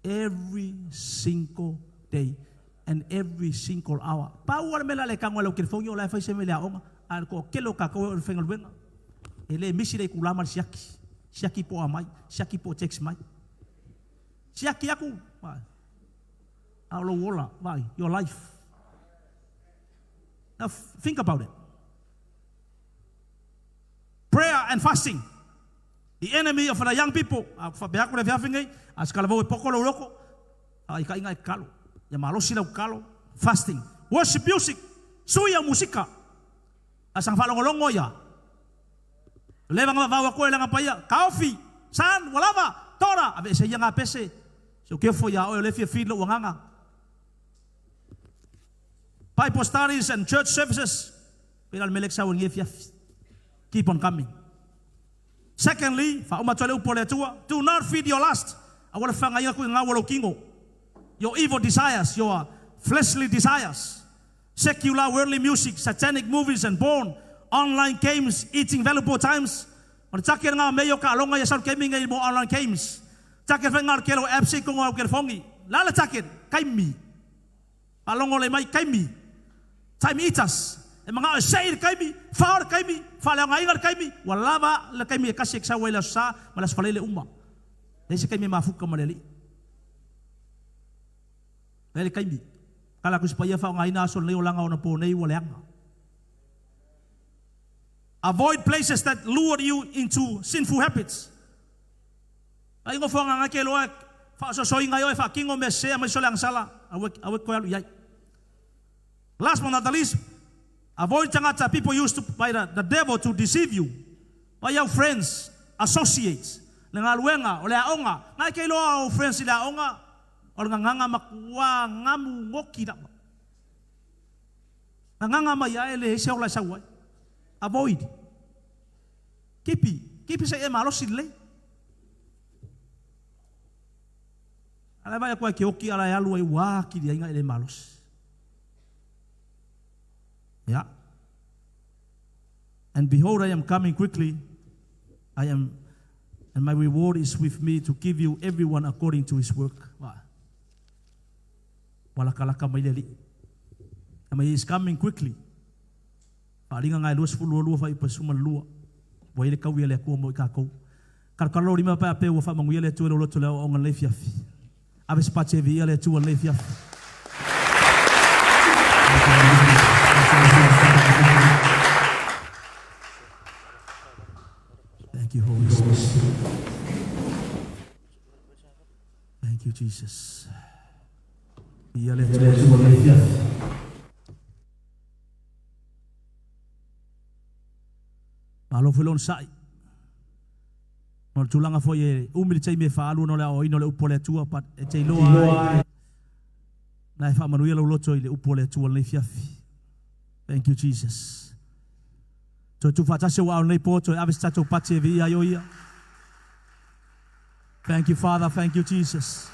every single day and every single hour. Pau le mea le tago lau telefoni o la e fai se mea i le aoga, a o le toatele o tatou e o le faigaluega, e le misi le itula ma le siaki, siaki po o a mai, siaki po o text mai, siaki atu, a o lou ola, vai, your life. Now think about it. Prayer and fasting, the enemy of the young people. A faapea atu le afiafi nei, a se kalavou e poko lou loko, a i ka inga e kalo. Ia malosi lau kalo, fasting. Worship music, sui au musika. A sanga whaalongolongo ia. Leva nga vau ako e langa paia, kaofi, san, walava, tora, ave se ia ngā pese. Se o kefo ia oe o le fia filo uanganga. Bible studies and church services. Pela le melek sau nge fiafi. Keep on coming. Secondly, faauma atu le upu a le Atua, do not feed your lust. Aua le feagaina ku i ngau o lou tino. Your evil desires, your fleshly desires. Secular worldly music, satanic movies and porn, online games, eating valuable times. O le take ngā mea o ka alonga ia sau gaming mo online games. Take whai ngā kelo apps i kongo au telefongi. La le take, kaimi. Alongo le mai kaimi. Time eaters. E mga o sei le kaimi, whao le kaimi, wha le inga le kaimi, ua lava le kaimi e kasi e kisau ai le aso Sa ma le aso Falaile uma. Le se kaimi e mafuka ma le alii. Le le kaimi. Kala kusi paia wha o ngā ina aso nei o langa o na pō nei ua leanga. Avoid places that lure you into sinful habits. Ai ngo whanga ngā ke loa wha so so inga yo e wha kingo me se mai so le angsala awe awe koe alu iai. Last but not the least, avoid tangata people used to by the devil to deceive you. By your friends, associates. Le ngaluenga, o le aonga. Ngai ke loa o friends i le aonga, o le nganganga makua ngamu ngoki lava. Nganganga mai ae le ese o la sau ai. Avoid. Kipi, kipi se e malosi le. Ala vai koe ke oki ala e alu ai wā ki lia inga e le malosi. Yeah. And behold, I am coming quickly. I am, and my reward is with me to give you everyone according to his work. Wala kalaka mai le alii. Ama he is coming quickly. Faalinga ngai 22 fai pa suma lua. Wa ile kau ia le akua mo i kākou. Kalakalo lima pa pe ua whaamanguia le atua le loto le o onga le fiafi. Ave se pache vi ia le atua le fiafi. Thank you, Holy Spirit. Thank you, Jesus. Ia le atua le fiafi. Malo foi lona sa'i. Ma o le tulaga foi e umi le taimi e faaalu ona o le aoaoina o le upu a le Atua, but e te iloa ai na e faamanuia lou loto i le upu a le Atua lenei fiafi. Thank you, Jesus. Toe tuufaatasi ou aao lenei po, toe ave se tatou pati e viia ai o Ia. Thank you, Father. Thank you, Jesus.